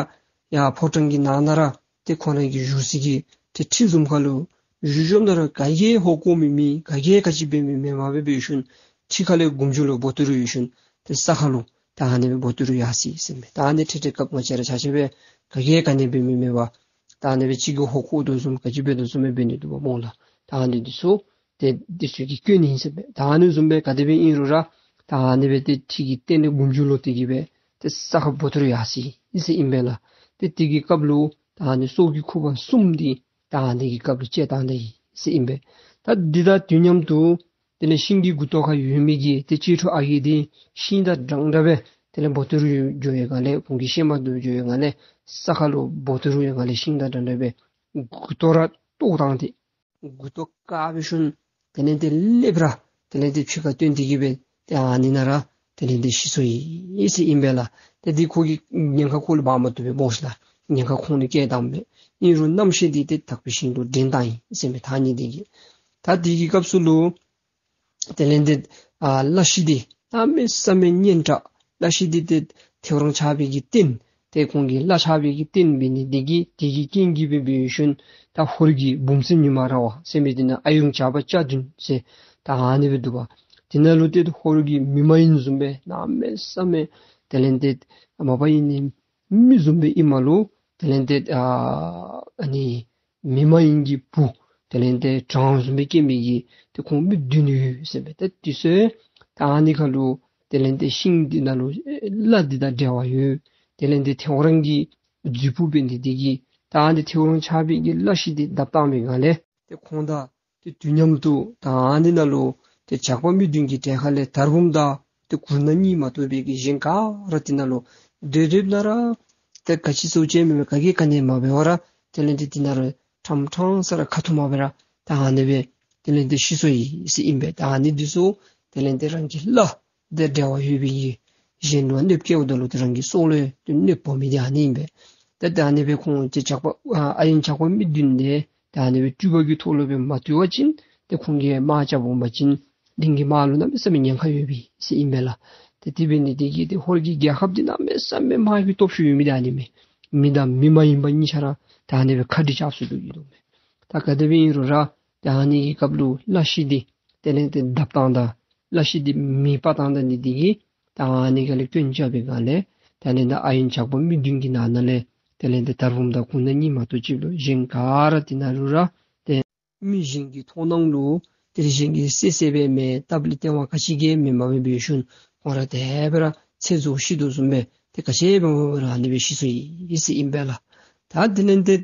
ཡར་ཕོ་བྲང་གི་ནང་ན་ར་ཏེ་ཁོང་ར་གི་བཞུགས་སའི་གི་ཏེ་ཁྲི་བཟུམ་ཁ་ལུ་བཞུགས་བཞུགསཔ་ད་ར་ག་གིས་ཧོར་གོང་མའི་མི་ག་གིས་ག་ཅི་འབད་མི་མེན་པར་སྦེ་འབད་ཞིནམ་ཁྲི་ཁ་ལས་མགུ་མཇུག་ལུ་འབོ་ཏི་རུ་ཡོད་ཞིནམ་ཏེ་ས་ཁ་ལུ་ད་ཨ་ནི་སྦེ་འབོ་ཏི་རུ་ཡར་སོ་ཡི་ཟེར་མས། ད་ཨ་ནི་ཁྲི་ཁྲི་སྐབས་ང་བཅས་ར་ཆ་ཁྱབ་སྦེ་ག་གིས་ག་ནི་འབད་མི་མེན་པར་ད་ཨ་ནི་སྦེ་གཅིག་གིས་ཧོར་བཀོ་དོ་བཟུམ་ག་ཅི་འབད་དོ་བཟུམ་སྦེ་འབད་ནི་འདུག་པ་སྨོ་ལགས། ད་ཨ་ནི་འདི་ཚུ་ཏེ་འདི་ཚུ་གི་སྐྱོན་ཨིན་ཟེར་མས། ད་ཨ་ནི་བཟུམ་སྦེ་ག་དེ་སྦེ་ཨིན་རུང་ར་ད་ཨ་ནི་སྦེ་ཏེ་ཁྲི་གི་སྟེང་ལས་མགུ་མཇུག་ལོག་སྟེ་གི་སྦེ་ཏེ་ས་ཁར་འབོ་ཏི་རུ་ཡར་སོ་ཡི་ཟེར་ཨིན་པས་ལགས། ཏེ་དེ་གི་སྐབས་ལུ་ད་ཨ་ནི་སྲོག་གི་ཁུ་བ་གསུམ་འདི་ད་ཨ་ནི་གི་སྐབས་ལུ་བཅད་བཏང་ད་ཡི་ཟེར་ཨིན་པས། ད་འདི་དང་དུས་མཉམ་དུ་དེ་ལས་ཤིང་གི་མགུ་ཏོག་ཁར་ཡོད་མི་གི་ཏེ་གཅེས་ཕྲུག་ཨ་རྒས་འདི་ཤིང་དང་འདྲན་འདྲ་སྦེ་དེ་ལས་འབོ་ཏི་རུ་འགྱོ་བའི་སྒང་ལས་ཁོང་གི་ཤན་པ་འདི་འགྱོ་བའི་སྒང་ལས་ས་ཁ་ལུ་འབོ་ཏི་རུ་བའི་སྒང་ལས་ཤིང་དང་འདྲན་འདྲ་སྦེ་མགུ་ཏོ་ར་བཏོག་བཏང་སྟེ་མགུ་ཏོ་བཀག་འབད་ཞིནམ་དེ་ལས་ཏེ་ཀླདཔ་ར་དེ་ལས་ཏེ་ཕྱི་ཁར་བཏོན་ཏི་གི་སྦེ་ཏེ་ཨ་ནི་ནང་ར་དེ་ལས་ཏེ་ཤི་སོ་ཡི་ཟེར་ཨིན་པས་ལགས། ཏེ་འདི་ཁོ་གིས་ཉེན་ཁ་ཁོ་ལུ་འབག་མ་བཏུབ་པས་སྨོ་ཤིག་ལགས། ཉེན་ཁ་ཁོང་ལུ་བཀལ་བཏངམ་མས། ཨིན་རུང་རྣམ་ཤེས་འདི་ཏེ་དག་པའི་ཞིང་དུ་འདྲེན་བཏང་ཡི་ཟེར་མས། ད་ཨ་ནི་འདི་གིས་ད་འདི་གི་སྐབས་སུ་ལུ་དེ་ལས་ཏེ་ཨ་བླ་ཤི་འདི་གནམ་མེད་ས་མེད་སྙན་གྲགས། བླ་ཤི་འདི་ཏེ་ཐེའུ་རང་ཆགས་པའི་གི་རྟེན་ཏེ་ཁོང་གི་བླ་ཆགས་པའི་གི་རྟེན་འབད་ནི་འདི་གིས་དེ་གི་རྐྱེན་གྱིས་སྦེ་འབད་ཞིནམ་ད་ཧོར་གྱི་འབུམ་སྲིན་ཉི་མ་ར་བ་ཟེར་མི་འདི་ནང་ཨ་ཡོན་ཇག་པ་ལྕགས་མདུང་ཟེར་ད་ཨ་ནི་སྦེ་འདུག་པ། དེ་ནང་ལུ་ཏེ་ཧོར་གྱི་མི་མ་ཡིན་བཟུམ་སྦེ་གནམ་མེད་ས་མེད་དེ་ལས་ཏེ་མ་པ་ཨིན་ནི་མི་བཟུམ་སྦེ་ཨིནམ་ལུ་དེ་ལས་ཏེ་ཨ་ཨ་ནི་མི་མ་ཡིན་གྱི་བུ་དེ་ལས་ཏེ་དྲང་བཟུམ་སྦེ་སྐྱེ་མི་གི་ཏེ་ཁོང་མི་བདུན་ཡོད་ཟེར་མས། ཏེ་དེ་ཚུ་ད་ཨ་ནི་ཁ་ལུ་དེ་ལས་ཏེ་ཤིང་འདི་ནང་ལུ་ཨེ་བླ་འདི་དང་འབྲེལ་བ་ཡོད། དེ་ལས་ཏེ་ཐེའུ་རང་གི་རྫུས་སྤུ་འབད་ནི་འདི་གིས་ད་ཨ་ནི་ཐེའུ་རང་ཆགས་པའི་གི་བླ་ཤི་འདི་བརྡབ་བཏང་བའི་སྒང་ལས་ཏེ་ཁོང་དང་ཏེ་དུས་མཉམ་དུ་ད་ཨ་ནི་ནང་ལུ་ཏེ་ཇག་པ་མི་བདུན་གྱི་གྲལ་ཁ་ལས་དར་འབུམ་དང་ཏེ་གུར་ནག་གཉིས་མ་གཏོགས་པའི་གི་གཞན་ག་ར་དེ་ནང་ལུ་སྡོད་སྡོདཔ་ད་ར་ཏེ་ག་ཅི་ཟེར་ཅི་མེད་པར་ག་གིས་ག་ནི་མ་འབད་བར་ར་དེ་ལས་ཏེ་དེ་ནང་ར་ཁྲམ་ཁྲང་ས་ར་ཁ་ཐུག་མ་འབད་ར་ད་ཨ་ནི་སྦེ་དེ་ལས་ཏེ་ཤི་སོ་ཡི་ཟེར་ཨིན་པས། ད་ཨ་ནི་འདི་ཚུ་དེ་ལས་ཏེ་རང་གི་བླ་དང་འབྲེལ་བ་ཡོད་པའི་གི་གཞན་ལུ་གནོདཔ་བཀལཝ་ད་ལུ་ཏེ་རང་གི་སྲོག་ལུ་ཏེ་གནོདཔ་འབད་མི་འདི་ཨ་ནི་ཨིན་པས། ཏེ་ད་ཨ་ནི་སྦེ་ཁོང་ཏེ་ཇག་པ་ཨ་ཨ་ཡོན་ཇག་པ་མི་བདུན་འདི་ད་ཨ་ནི་སྦེ་སྤྲུལ་པ་གི་ཐོག་ལུ་སྦེ་མ་བཏུལ་བ་ཅིན་ཏེ་ཁོང་གིས་དམག་རྐྱབ་འོང་པ་ཅིན་གླིང་གི་དམག་ལུ་གནམ་མེད་ས་མེད་ཉེན་ཁ་ཡོད་པས་ཟེར་ཨིན་པས་ལགས། ཏེ་དེ་འབད་ནི་འདི་གིས་ཏེ་ཧོར་གྱི་རྒྱལ་ཁབ་འདི་གནམ་མེད་ས་མེད་དམག་གི་སྟོབས་ཤུགས་ཡོད་མི་འདི་ཨ་ནི་མས། མི་དང་མི་མ་ཡིན་པ་གཉིས་ཆ་ར་ད་ཨ་ནི་སྦེ་ཁ་འདྲི་རྐྱབ་སུ་འདུག་གི་འདུག་མས། ད་ག་དེ་སྦེ་ཨིན་རུང་ར་ད་ཨ་ནི་གི་སྐབས་ལུ་བླ་ཤི་འདི་དེ་ལས་ཏེ་བརྡབ་བཏང་ད་བླ་ཤི་འདི་མེ་སྤར་བཏང་ད་ནི་འདི་གིས་ད་ཨ་ནི་ག་ལས་སྐྱོན་རྐྱབ་པའི་སྒང་ལས་དེ་ལས་ད་ཨ་ཡོན་ཇག་པ་མི་བདུན་གྱི་ནང་ན་ལས་དེ་ལས་ཏེ་དར་འབུམ་དང་གུར་ནག་གཉིས་མ་གཏོགས་ཅིག་ལུ་གཞན་ག་ར་དེ་ནང་ལུ་ར་ཏེ་མི་གཞན་གྱི་མཐོང་སྣང་ལུ་དེ་གཞན་གྱིས་བསད་བསདཔ་མེན། སྟབས་ལེགས་སྟེར་བ་ག་ཅི་གིས་མེད་མ་འབད་བའི་ཤུལ་ཁོང་ར་དེ་སྦེ་ར་ཚེ་རྫོགས་ཤི་དོ་བཟུམ་སྦེ་ཏེ་ག་ཅི་འབད་མ་འབད་ར་ཨ་ནི་སྦེ་ཤི་སོ་ཡི་ཟེར་ཨིན་པས་ལགས། ད་དེ་ལས་ཏེ་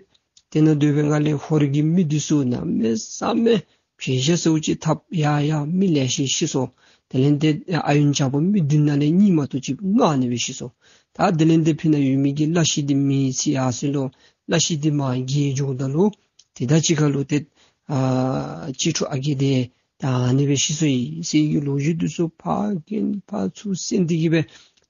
དེ་ནང་སྡོད་པའི་སྒང་ལས་ཧོར་གྱི་མི་འདི་ཚུ་གནམ་མེད་ས་མེད་བྱེ་བ་ཟེརཝ་ཅིག་འཐབ་ཡར་ཡར་མི་ལེ་ཤ་ཤི་སོ། དེ་ལས་ཏེ་ཨ་ཡོན་ཇག་པ་མི་བདུན་ནང་ལས་གཉིས་མ་གཏོགས་ཅིག་ལྔ་ཨ་ནི་སྦེ་ཤི་སོ། ད་དེ་ལས་ཏེ་ཕི་ནང་ཡོད་མི་གི་བླ་ཤི་འདི་མེ་འཚིག་ཡར་སོ་ལོ། བླ་ཤི་འདི་མར་རྒྱལ་འགྱོཝ་ད་ལུ་ཏེ་ད་ཅིག་ཁ་ལུ་ཏེ་ཨ་གཅེས་ཕྲུག་ཨ་རྒས་འདི་ད་ཨ་ནི་སྦེ་ཤི་སོ་ཡི་ཟེར་གྱི་ལོ་རྒྱུས་འདི་ཚུ་ཕར་རྐྱབ་ཕར་ཚུར་གསན་ཏི་གི་སྦེ་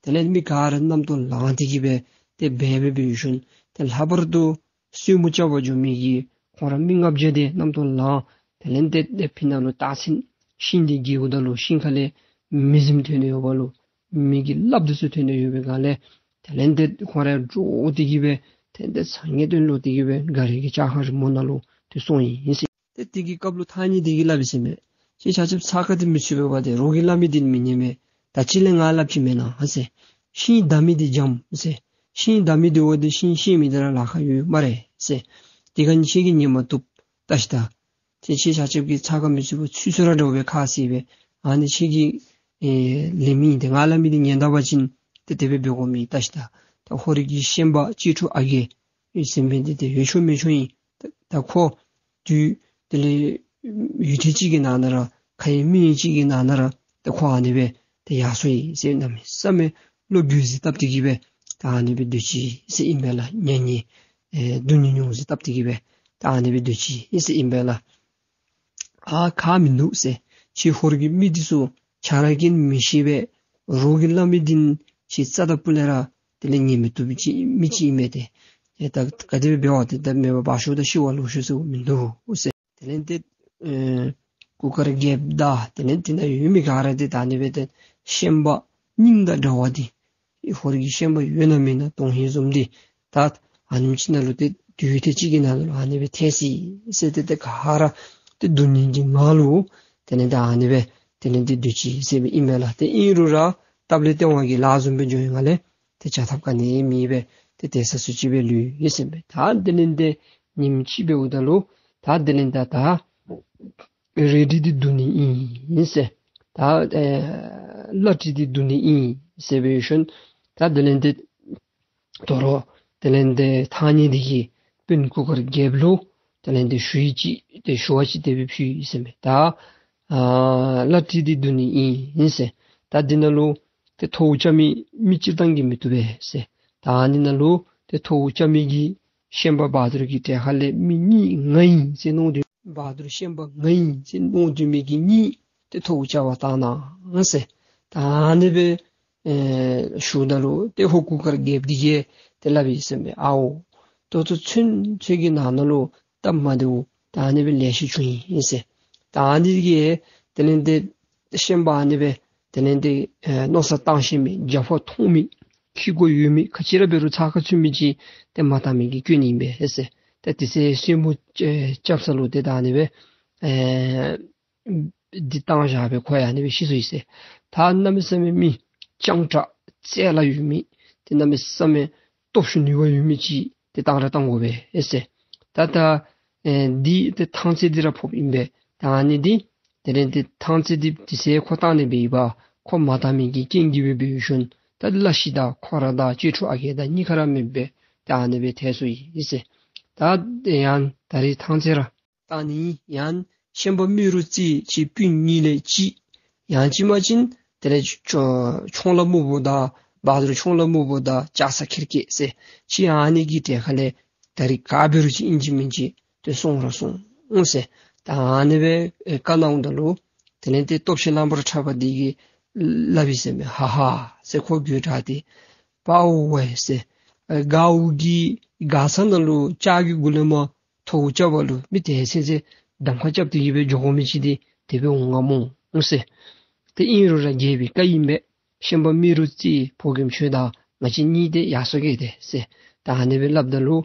དེ་ལས་མི་ག་ར་རྣམ་རྟོག་ལངས་ཏི་གི་སྦེ་ཏེ་འབད་འབད་འབད་ཞིནམ་ཏེ་ལྷག་པར་དུ་གསོལ་མོ་རྐྱབ་པར་འགྱོ་མི་གི་ཁོང་ར་མི་ལྔ་བརྒྱ་དེ་རྣམ་རྟོག་ལངས། དེ་ལས་ཏེ་ཏེ་ཕི་ནང་ལུ་རྟགས་མཚན་ཤིང་འདི་རྒྱལཝ་ད་ལུ་ཤིང་ཁ་ལས་མེ་ཟིམ་ཐོན་ནི་ཡོདཔ་ལོ། མེ་གི་རླབས་འདི་ཚུ་ཐོན་ནི་ཡོད་པའི་སྒང་ལས་དེ་ལས་ཏེ་ཁོང་ར་འདྲོག་སྟི་གི་སྦེ་ཏེ་ཏེ་ཚ་ངེས་སྟོན་ལོག་སྟི་གི་སྦེ་ག་རི་གི་ལྕགས་ཁང་རི་མོ་ནང་ལུ་ཏེ་སོང་ཡི་ཟེར། ཏེ་དེ་གི་སྐབས་ལུ་ཐང་རྙེད་འདི་གིས་སླབ་ཡི་ཟེར་མས། ཁྱེད་ཆ་ཁྱབ་ཚ་ཁ་འདི་མི་ཚུད་པས་པ། ཏེ་རོགས་ཀྱིས་སླབ་མི་འདི་མི་ཉན་མས། ད་ཅི་ལས་ང་སླབ་ཅི་མེན་ན་ཟེར། ཤིང་བདའ་མི་འདི་འཇམ་ཟེར། ཤིང་བདའ་མི་འདི་འོ་འདི་ཤིང་ཤེས་མི་འདི་ར་ལཱ་ཁག་ཡོད་སྨ་རེ་ཟེར། དེ་ག་ནི་ཁྱེད་ཀྱིས་ཉན་མ་བཏུབ། ལྟ་ཤིག་ད། ཏེ་ཁྱེད་ཆ་ཁྱབ་ཀྱིས་ཚ་ཁ་མི་ཚུད་པར་ཚུད་ཚུད་ར་འདྲཝ་སྦེ་ཁ་བཟེད་སྦེ་ཨ་ནི་ཁྱེད་ཀྱིས་ཨེ་ལེན་མི་ཨིན། ཏེ་ང་སླབ་མི་འདི་ཉན་ད་པ་ཅིན་ཏེ་དེ་སྦེ་འབད་དགོ་མི་ལྟ་ཤིག་ད། ད་ཧོར་གྱི་ཤན་པ་གཅེས་ཕྲུག་ཨ་རྒས་ཨེ་ཟེར་མི་འདི་ཏེ་ཡོད་ཆོག་མེད་ཆོག་ཨིན། ད་ད་ཁོ་དུས་དེ་ལས་ཡུད་ཐེངས་ཅིག་གི་ནང་ན་ར་ཁ་ཡང་མིག་ཡང་གཅིག་གི་ནང་ན་ར་ད་ཁོ་ཨ་ནི་སྦེ་ཏེ་ཡར་སོ་ཡི་ཟེར། གནམ་མེད་ས་མེད་བློ་འགྱོད་ཟེར་བཏབ་སྟི་གི་སྦེ་ད་ཨ་ནི་སྦེ་སྡོད་ཅི་ཟེར་ཨིན་པས་ལགས། ཉེ་ཉེ་ཨེ་སྡུག་མྱོང་མྱོང་ཟེར་བཏབ་སྟི་གི་སྦེ་ད་ཨ་ནི་སྦེ་སྡོད་ཅི་ཟེར་ཨིན་པས་ལགས། ཨ་ཁག་མིན་འདུག་ཟེར། ཁྱེད་ཧོར་གྱི་མི་འདི་ཚུ་ཆ་ར་ཀྱིས་མི་ཤེས་པས། རོགས་ཀྱིས་སླབ་མི་འདི་ཁྱེད་རྩ་དང་སྤུ་ལས་ར་དེ་ལས་ཉན་མི་བཏུབ་པའི་ཅིག་མི་ཅིག་ཨིན་མས་ཏེ། ཨེ་ད་ག་དེ་སྦེ་འབད་བ་ཏེ་ད་མེད་པར་བ་ཤོ་དང་ཤི་བ་ལོ་ཤོ་ཟེར་མིན་འདུག་ཟེར། དེ་ལས་ཏེ་ ཨེ་གུར་དཀར་རྒྱལཔོ་དང་དེ་ལས་དེ་ནང་ཡོད་མི་ག་ར་དེ་ད་ཨ་ནི་སྦེ་ཏེ་ཤན་པ་སྙིང་དང་འདྲ་བ་དེ་ཧོར་གྱི་ཤན་པ་ཡོད་ན་མེད་ན་དོན་ཧིང་བཟུམ་དེ་ད་ཨ་ནེམ་ཅིག་ནང་ལུ་ཏེ་དུས་ཏེ་གཅིག་གི་ནང་ལུ་ཨ་ནི་སྦེ་ཐལ་སོ་ཡི་ཟེར། ཏེ་ཏེ་ག་ར་ཏེ་སྡུག་བསྔལ་གྱི་ངང་ལུ་དེ་ལས་ཏེ་ཨ་ནི་སྦེ་དེ་ལས་ཏེ་སྡོད་ཅི་ཟེར་སྦེ་ཨིན་མས་ལགས། ཏེ་ཨིན་རུང་ར་སྟབས་ལེགས་སྟེས་དབང་གིས་ལཱ་བཟུམ་སྦེ་འགྱོ་ཡི་ང་ལས་ཏེ་བྱ་ཐབས་ག་ནི་མེད་པས། ཏེ་དེ་ས་སུ་ཅིག་སྦེ་ལུས་ཡི་ཟེར་མས། ད་དེ་ལས་ཏེ་ཉིནམ་ཅིག་འབདཝ་ད་ལུ་ད་དེ་ལས་ད་ད་རལ་གྲི་འདི་བརྡུང་ནི་ཨིན་ཟེར། ད་ཨེ་བླ་གྲི་འདི་བརྡུང་ནི་ཨིན་ཟེར་སྦེ་ཞིནམ་ད་དེ་ལས་ཏེ་དོ་རུང་དེ་ལས་ཏེ་ཐང་རྙེད་འདི་གིས་དཔོན་གུར་དཀར་རྒྱལཔོ་ལུ་དེ་ལས་ཏེ་ཞུ་ཡིག་ཅིག་ཏེ་ཞུ་བ་ཅིག་དེ་སྦེ་ཕུལ་ཡི་ཟེར་མས། ད་ཨ་བླ་གྲི་འདི་བརྡུང་ནི་ཨིན་ཟེར། ད་འདི་ནང་ལུ་ཏེ་ཐོཝ་རྐྱབ་མི་མི་སྤྱིར་བཏང་གིས་མི་བཏུབ་པས་ཟེར། ད་འདི་ནང་ལུ་ཏེ་ཐོཝ་རྐྱབ་མི་གི་ཤན་པ་བ་ཐུར་གྱི་གྲལ་ཁ་ལས་མི་གཉིས་ང་ཨིན་ཟེར་མནོ་སྡོད། བ་ཐུར་ཤན་པ་ང་ཨིན་ཟེར་མནོ་སྡོད་མི་གི་གཉིས་ཏེ་ཐོཝ་རྐྱབ་པར་བཏང་གནང་ཟེར། ད་ཨ་ནི་སྦེ་ཨེ་ཞུཝ་ད་ལུ་ཏེ་ཧོར་གུར་དཀར་རྒྱལཔོ་འདི་གིས་ཏེ་སླབ་ཡི་ཟེར་མས། ཨའོ་ད་ལྟོ་ཚུན་ཚོད་ཀྱི་ནང་ན་ལུ་སྟབས་མ་བདེཝ་ད་ཨ་ནི་སྦེ་ལེ་ཤ་བྱུང་ཡི་ཟེར། ད་ཨ་ནི་གིས་དེ་ལས་ཏེ་ཤན་པ་ཨ་ནི་སྦེ་དེ་ལས་ཏེ་ཨེ་མནོ་བསམ་བཏང་ཤེས་མི་རྒྱབ་ཕར་མཐོང་མི་ཁྱི་སྒོ་ཡོད་མི་ག་ཅི་ར་འབད་རུང་ཚ་ཁ་ཚུད་མི་ཅིག་ཏེ་མ་བཏང་མི་གི་སྐྱོན་ཨིན་པས་ཟེར། ཏེ་དེ་ཚེ་སེན་མོ་ཨེ་རྐྱབ་ས་ལུ་ཏེ་ད་ཨ་ནི་སྦེ་ཨེ་འདི་བཏང་བཞག་སྦེ་ཁོ་ཡང་ཨ་ནི་སྦེ་ཤི་སོ་ཡི་ཟེར། ད་གནམ་མེད་ས་མེད་མི་སྤྱང་དྲགས་རྩལ་ཡོད་མི་ཏེ་གནམ་མེད་ས་མེད་སྟོབས་ཤུགས་ནུས་པ་ཡོད་མི་ཅིག་ཏེ་བཏང་ར་བཏང་དགོ་པས་ཨེ་ཟེར། ད་ད་ཨེ་འདི་ཏེ་ཐང་རྩེ་འདི་ར་ཕོགཔ་ཨིན་པས། ད་ཨ་ནི་འདི་དེ་ལས་ཏེ་ཐང་རྩེ་འདི་དེ་ཚེ་ཁོ་བཏང་ནི་འབད་བ་ཁོ་མ་བཏང་མི་གི་རྐྱེན་གྱིས་སྦེ་འབད་ཞིནམ་ད་བླ་ཤི་དང་ཁོ་ར་དང་གཅེས་ཕྲུག་ཨ་རྒས་དང་གཉིས་ཁར་མེདཔ་སྦེ་ད་ཨ་ནི་སྦེ་ཐལ་སོ་ཡི་ཟེར། ད་ཡང་ད་རིས་ཐང་རྩེ་ར་བཏང་ནི་ཡང་ཤན་པ་རྨེ་རུ་རྩེ་ཁྱེད་སྤུན་གཉིས་ལས་གཅིག་ཡང་ཅིན་མ་ཅིན་དེ་ལས་ཆོ་ཆོང་ལ་སྨུག་པོ་དང་བ་ཐུར་ཆོང་ལ་སྨུག་པོ་དང་ལྕགས་ཟ་ཁེར་སྐྱེས་ཟེར་ཁྱེད་ཨ་ནི་གི་གྲལ་ཁ་ལས་ད་རིས་ག་འབད་རུང་ཅིག་ཨིན་ཅི་མིན་ཅི་ཏེ་སོང་ར་སོང་ཟེར། ད་ཨ་ནི་སྦེ་ཨེ་བཀའ་གནང་ད་ལུ་དེ་ལས་ཏེ་སྟོབས་ཆེན་གླང་པོ་ཁྲ་བ་འདི་གིས་སླབ་ཡི་ཟེར་མས། ཧ་ཧ་ཟེར་ཁོ་དགོད་བྲ་སྟེ་པའོ་ཝའི་ཟེར། ཨེ་ག་འུ་གི་ག་ས་ནང་ལུ་ལྕགས་ཀྱི་གུ་ལས་མར་ཐོཝ་རྐྱབ་པ་ལུ་མི་དེ་ཚུན་ཚོད་གདམ་ཁ་རྐྱབ་སྟེ་གི་སྦེ་འགྱོ་དགོ་མི་ཅིག་འདི་དེ་སྦེ་འོང་ང་སྨོ་ཟེར། ཏེ་ཨིན་རུང་ར་རྒྱལ་པོའི་བཀའ་ཨིན་པས། ཤན་པ་རྨེ་རུ་རྩེ་ཕོ་རྒནམ་ཁྱོད་དང་ང་བཅས་གཉིས་ཏེ་ཡར་སོང་གེ་ཏེ་ཟེར། ད་ཨ་ནི་སྦེ་སླབ་ད་ལུ་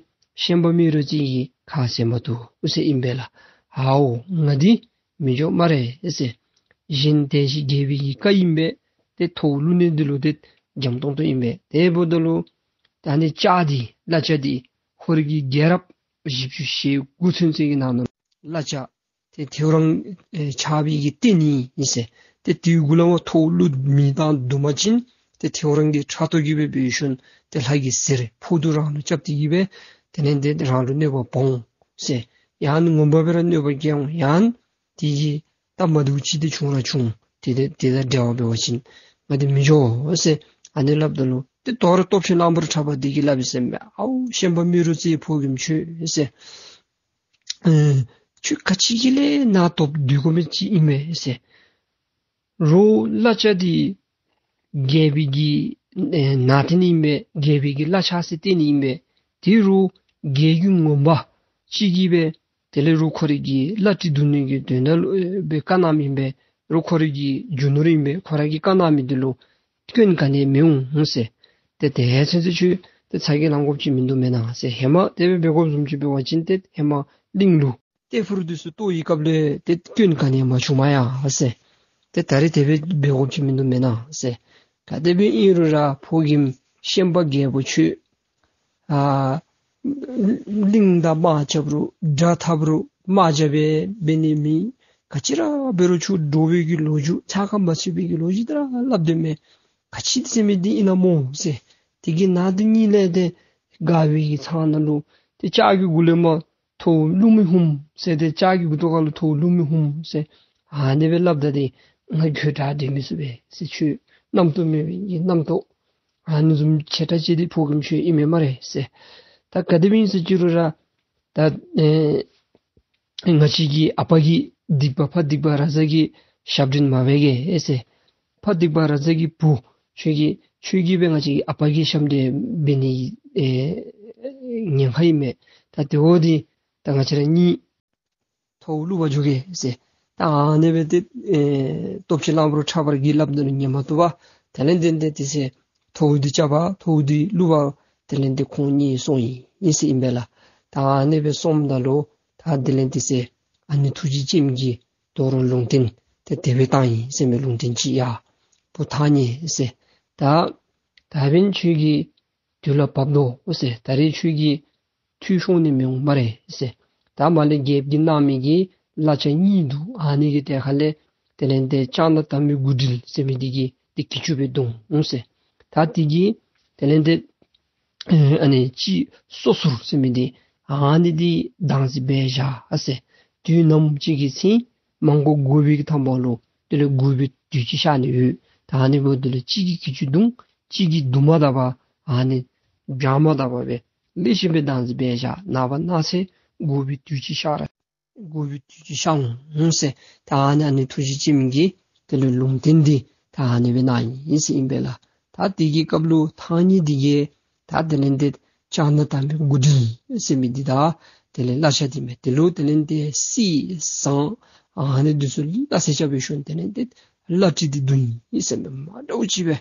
ཤན་པ་རྨེ་རུ་རྩེ་གིས་ཁ་བཟེད་མ་བཏུབ་ཟེར་ཨིན་པས་ལགས། ཨའོ་ང་འདི་མི་འགྱོ་སྨ་རེ་ཟེར། གཞན་དེ་བཞིན་རྒྱལ་པོའི་གི་བཀའ་ཨིན་པས། ཏེ་ཐོཝ་བླུག་ནི་འདི་ལུ་ཏེ་འཇམ་ཏོང་ཏོ་ཨིན་པས། དེ་འབདཝ་ད་ལུ་ད་ཨ་ནི་ལྕགས་འདི་བླ་ལྕགས་འདི་ཧོར་གྱི་རྒྱལ་རབས་བཞི་བཅུ་ཞེ་དགུ་ཚུན་ཚོད་ཀྱི་ནང་ན་བླ་ལྕགས་ཏེ་ཐེའུ་རང་ཨེ་ཆགས་པའི་གི་རྟེན་ཨིན་ཟེར། ཏེ་དེའི་གུ་ལས་མར་ཐོཝ་བླུག་མི་བཏང་བཏུབ་མ་ཅིན་ཏེ་ཐེའུ་རང་གི་ཕྲག་དོག་གིས་སྦེ་འབད་ཞིནམ་ཏེ་ལྷ་གི་གཟེར་ཕུག་ཏུ་རང་ལུ་རྐྱབ་སྟེ་གི་སྦེ་དེ་ལས་ཏེ་རང་ལུ་གནོད་པ་འབག་འོང་ཟེར། ཡང་ངོ་མ་སྦེ་ར་གནོད་པ་བཀལ་འོང་། ཡང་དེ་གིས་སྟབས་མ་བདེཝ་ཅིག་ཏེ་བྱུང་ར་བྱུང་། ཏེ་དེ་དེ་དང་འབྲེལ་བ་འབད་བ་ཅིན་ང་འདི་མི་འགྱོ་ཟེར་ཨ་ནི་སླབ་ད་ལུ་ཏེ་དོ་རུང་སྟོབས་ཆེན་གླང་པོ་ཁྲ་བ་འདི་གིས་སླབ་ཡི་ཟེར་མས། ཨའོ་ཤན་པ་རྨེ་རུ་རྩེ་ཕོ་རྒནམ་ཁྱོད་ཟེར། ཨེ་ཁྱོད་ག་ཅི་གི་ལས་ནཱ་སྡོད་སྡོད་དགོ་མི་ཅིག་ཨིན་མས་ཟེར། རོགས་བླ་ལྕགས་འདི་རྒྱལ་པོའི་གི་ཨེ་ནང་རྟེན་ཨིན་པས། རྒྱལ་པོའི་གི་བླ་ལྕགས་ཟེར་རྟེན་ཨིན་པས། དེ་རོགས་རྒྱལ་གྱི་ངོ་མ་ཅིག་གིས་སྦེ་དེ་ལས་རོགས་ཁོ་རའི་གི་བླ་གྲི་བརྡུང་ནི་གི་དོན་དག་ལུ་ཨེ་སྦེ་བཀའ་གནངམ་ཨིན་པས། རོགས་ཁོ་རའི་གི་རྒྱུ་ནོར་ཨིན་པས། ཁོ་ར་གིས་བཀའ་གནང་མི་འདི་ལུ་སྐྱོན་ག་ནི་མི་འོང་ཟེར། ཏེ་དེ་ཚུན་ཚོད་ཁྱོད་ཏེ་ཚ་གྱང་ལང་དགོཔ་ཅིག་མིན་འདུག་མེན་ན་ཟེར། ཧེ་མ་དེ་སྦེ་འབད་དགོཔ་བཟུམ་ཅིག་འབད་བ་ཅིན་ཏེ་ཧེ་མ་གླིང་ལུ་ཏེ་ཕུར་དུ་སུ་ལྟོ་ཡི་སྐབས་ལས་ཏེ་སྐྱོན་ག་ནི་མ་བྱུང་མས་ཡ་ཟེར། ཏེ་ད་རིས་དེ་སྦེ་འབད་དགོཔ་ཅིག་མིན་འདུག་མེན་ན་ཟེར། ག་དེ་སྦེ་ཨིན་རུང་ར་ཕོ་རྒནམ་ཤན་པ་རྒྱལ་པོ་ཁྱོད་ཨ་གླིང་དང་དམག་རྐྱབ་རུང་དགྲ་འཐབ་རུང་དམག་རྐྱབ་སྦེ་འབད་ནི་མེད། ག་ཅི་ར་འབད་རུང་ཁྱོད་འདྲོག་པའི་གི་ལོ་རྒྱུས་ཚ་ཁ་མ་ཚུད་པའི་གི་ལོ་རྒྱུས་དེ་ར་སླབ་དོ་མས། ག་ཅི་ཟེར་མི་འདི་ཨིན་ན་སྨོ་ཟེར། དེ་གི་ནང་དེ་གཉིས་ལས་ཏེ་དགའ་བའི་གི་ཚང་ནང་ལུ་ཏེ་ལྕགས་ཀྱི་གུ་ལས་མར་ཐོཝ་བླུག་མི་ཧུམ་ཟེར། ཏེ་ལྕགས་ཀྱི་གུ་ཐོག་ཁ་ལུ་ཐོཝ་བླུག་མི་ཧུམ་ཟེར་ཨ་ནི་སྦེ་སླབ་ད་ཏེ་ང་དགོད་བྲ་སྡོད་མི་ཚུགས་པས་ཟེར། ཁྱོད་རྣམ་རྟོག་མེད་པའི་གི་རྣམ་རྟོག་ཨ་ནི་བཟུམ་ཆེ་དྲགས་ཅིག་འདི་ཕོ་རྒནམ་ཁྱོད་ཨིན་མས་སྨ་རེ་ཟེར། ད་ག་དེ་སྦེ་ཨིན་ཟེར་ཅི་རུང་ར་ད་ཨེ་ང་བཅས་ཀྱི་ཨ་པ་གི་སྡིག་པ་ཕ་སྡིག་པ་ར་ཛ་གི་ཞབས་འདྲེན་མ་འབད་གེ་ཨེ་ཟེར། ཕ་སྡིག་པ་ར་ཛ་གི་བུ་ཁྱོད་ཀྱིས་ཁྱོད་ཀྱིས་སྦེ་ང་བཅས་ཀྱི་ཨ་པ་གི་ཞབས་འདྲེན་འབད་ནི་ཨེ་ཉེན་ཁ་ཨིན་མས། ད་དེ་འོ་འདི་ད་ང་བཅས་ར་གཉིས་ ཐོཝ་བླུག་པར་འགྱོ་གེ་ཟེར། ད་ཨ་ནི་སྦེ་ཏེ་ཨེ་སྟོབས་ཆེན་གླང་པོ་ཁྲ་བར་གྱིས་སླབ་ད་ལུ་ཉན་མ་བཏུབ་པར་དེ་ལས་ཏེ་ཏེ་དེ་ཚེ་ཐོཝ་འདི་རྐྱབ་པར་ཐོཝ་འདི་བླུག་པར་དེ་ལས་ཏེ་ཁོང་གཉིས་སོང་ཡི་ཟེར་ཨིན་པས་ལགས། ད་ཨ་ནི་སྦེ་སོངམ་ད་ལུ་ད་དེ་ལས་ཏེ་དེ་ཚེ་ཨ་ནེ་ཐུགས་རྗེ་ཅན་གྱིས་དོ་རུང་ལུང་བསྟན་ཏེ་དེ་སྦེ་བཏང་ཡི་ཟེར་མས། ལུང་བསྟན་ཅིག་ཡ་བུ་ཐང་རྙེད་ཟེར། ད་ད་འབདན་ཁྱོད་ཀྱི་དུས་ལ་བབ་དོ་ཟེར། ད་རེས་ཁྱོད་ཀྱི་འཐུས་ཤོང་ནི་མི་འོང་སྨ་རེ་ཟེར། ད་མ་ལས་རྒྱལཔོ་གིས་གནང་མི་གི་བླ་ཆ་གཉིས་འདུག། ཨ་ནི་གི་གྲལ་ཁ་ལས་དེ་ལས་ཏེ་ལྕགས་ནག་དར་མའི་མགུ་འདྲིལ་ཟེར་མི་འདི་གིས་ཏེ་གྱི་ཅུང་སྦེ་བརྡུང་འོང་ཟེར། ད་དེ་གིས་དེ་ལས་ཏེ་ཨ་ནི་གཅིག་སོ་ཟུར་ཟེར་མི་འདི་ཨ་ནི་འདི་བདག་འཛིན་འབད་བཞག་ཟེར། དུས་ནམ་ཅིག་གི་ཚེ་མ་འགོར་དགུ་པའི་གི་ཐང་པ་ལུ་དེ་ལས་དགུ་པའི་དུས་ཅིག་ཤར་ནི་ཡོད། ད་ཨ་ནི་འབདཝ་ད་ལུ་གཅིག་གིས་གྱི་ཅུང་བརྡུང་། གཅིག་གིས་བརྡུང་མ་ད་པར་ཨ་ནི་བྱང་མ་ད་པར་སྦེ་ལེགས་ཤོམ་སྦེ་བདག་འཛིན་འབད་བཞག། ནངས་པ་གནངས་ཚེ་དགུ་པའི་དུས་ཅིག་ཤར་ར་དགུ་པའི་དུས་ཅིག་ཤར་འོང་ཟེར། ད་ཨ་ནི་ཨ་ནེ་ཐུགས་རྗེ་ཅན་གྱིས་དེ་ལུ་ལུང་བསྟན་འདི་ད་ཨ་ནི་སྦེ་གནང་ཡི་ཟེར་ཨིན་པས་ལགས། ད་དེ་གི་སྐབས་ལུ་ཐང་རྙེད་འདི་གིས་ད་དེ་ལས་ཏེ་ལྕགས་ནག་དར་མའི་མགུ་འདྲིལ་ཟེར་མི་འདི་དང་དེ་ལས་བླ་ཆ་འདི་མས། དེ་ལུ་དེ་ལས་ཏེ་གསེར་ཟངས་ཨ་ནི་འདི་ཚུ་སླ་བསྲེ་རྐྱབ་སྦེ་ཞིནམ་དེ་ལས་ཏེ་བླ་བྲེ་འདི་བརྡུང་ཡི་ཟེར་མས། མ་འདྲཝ་ཅིག་སྦེ་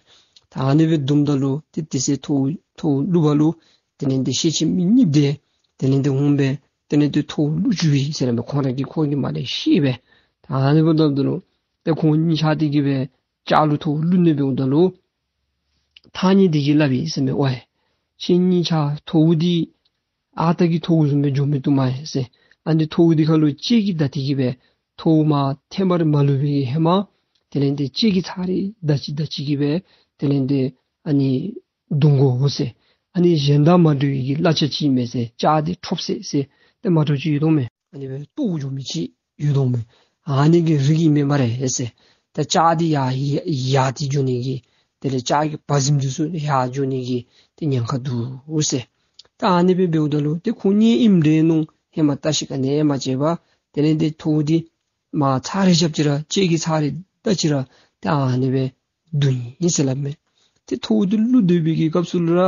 ད་ཨ་ནི་སྦེ་བརྡུངམ་ད་ལུ་ཏེ་དེ་ཚེ་ཐོཝ་ཐོཝ་བླུག་པ་ལུ་དེ་ལས་ཏེ་ཤེད་ཆེན་མི་གཉིས་འདི་དེ་ལས་ཏེ་འོང་སྦེ་དེ་ལས་ཏེ་ཐོཝ་བླུག་བཅུག་པས་ཟེར་མས། ཁོང་ར་གིས་ཁོང་གིས་མ་ལས་ཤེས་པས། ད་ཨ་ནི་འབདཝ་ད་ལུ་ཏེ་ཁོང་གཉིས་ཆ་འདི་གིས་སྦེ་ལྕགས་ལུ་ཐོཝ་བླུག་ནི་འབདཝ་ད་ལུ་ཐང་རྙེད་འདི་གིས་སླབ་ཡི་ཟེར་མས། ཝའི་ཁྱེད་གཉིས་ཆ་ཐོཝ་འདི་ཨ་རྟག་གི་ཐོཝ་བཟུམ་སྦེ་འགྱོ་མི་བཏུབ་མས་ཟེར། ཨ་ནི་ཐོཝ་འདི་ཁ་ལུ་ལྕེ་གིས་བརྡབ་སྟེ་གིས་སྦེ་ཐོཝ་མར་ཐེངས་མ་རེ་མ་བླུག་པའི་ཧེ་མ་དེ་ལས་ཏེ་ལྕེ་གིས་ཚར་རེ་བརྡབ་ཅི་བརྡབ་ཅི་གིས་སྦེ་དེ་ལས་ཏེ་ཨ་ནི་བརྡུང་དགོ་ཟེར། ཨ་ནི་གཞན་དང་མ་འདྲ་བའི་གི་བླ་ཆ་ཅིག་མས་ཟེར། ལྕགས་འདི་ཁྲོབ་སེ་ཟེར་ཏེ་མ་འདྲཝ་ཅིག་ཡོད་དོ་མས། ཨ་ནི་སྦེ་ལྟོ་འགྱོ་མི་ཅིག་ཡོད་དོ་མས། ཨ་ནི་གི་རིགས་ཨིན་མས་སྨ་རེ་ཟེར། ད་ལྕགས་འདི་ཡར་ཡར་ཡར་ཏེ་འགྱོ་ནི་གི་དེ་ལས་ལྕགས་ཀྱི་བ་ཟིམ་འདི་ཚུ་ཡར་འགྱོ་ནི་གི་ཏེ་ཉེན་ཁ་འདུག་ཟེར། ད་ཨ་ནི་སྦེ་འབདཝ་ད་ལུ་ཏེ་ཁོང་གཉིས་ཨིནམ་འདྲས་མནོ། ཧེ་མ་བརྟག་ཞིབ་ག་ནི་ཡང་མ་བྱས་པར་དེ་ལས་ཏེ་ཐོཝ་འདི་མར་ཚར་རེ་རྐྱབ་ཅི་ར་ལྕེ་གིས་ཚར་རེ་བརྡབ་ཅི་ར་ཏེ་ཨ་ནི་སྦེ་བརྡུང་ཡི་ཟེར་སླབ་མས། ཏེ་ཐོཝ་འདི་བླུག་སྡོད་པའི་གི་སྐབས་སུ་ལུ་ར་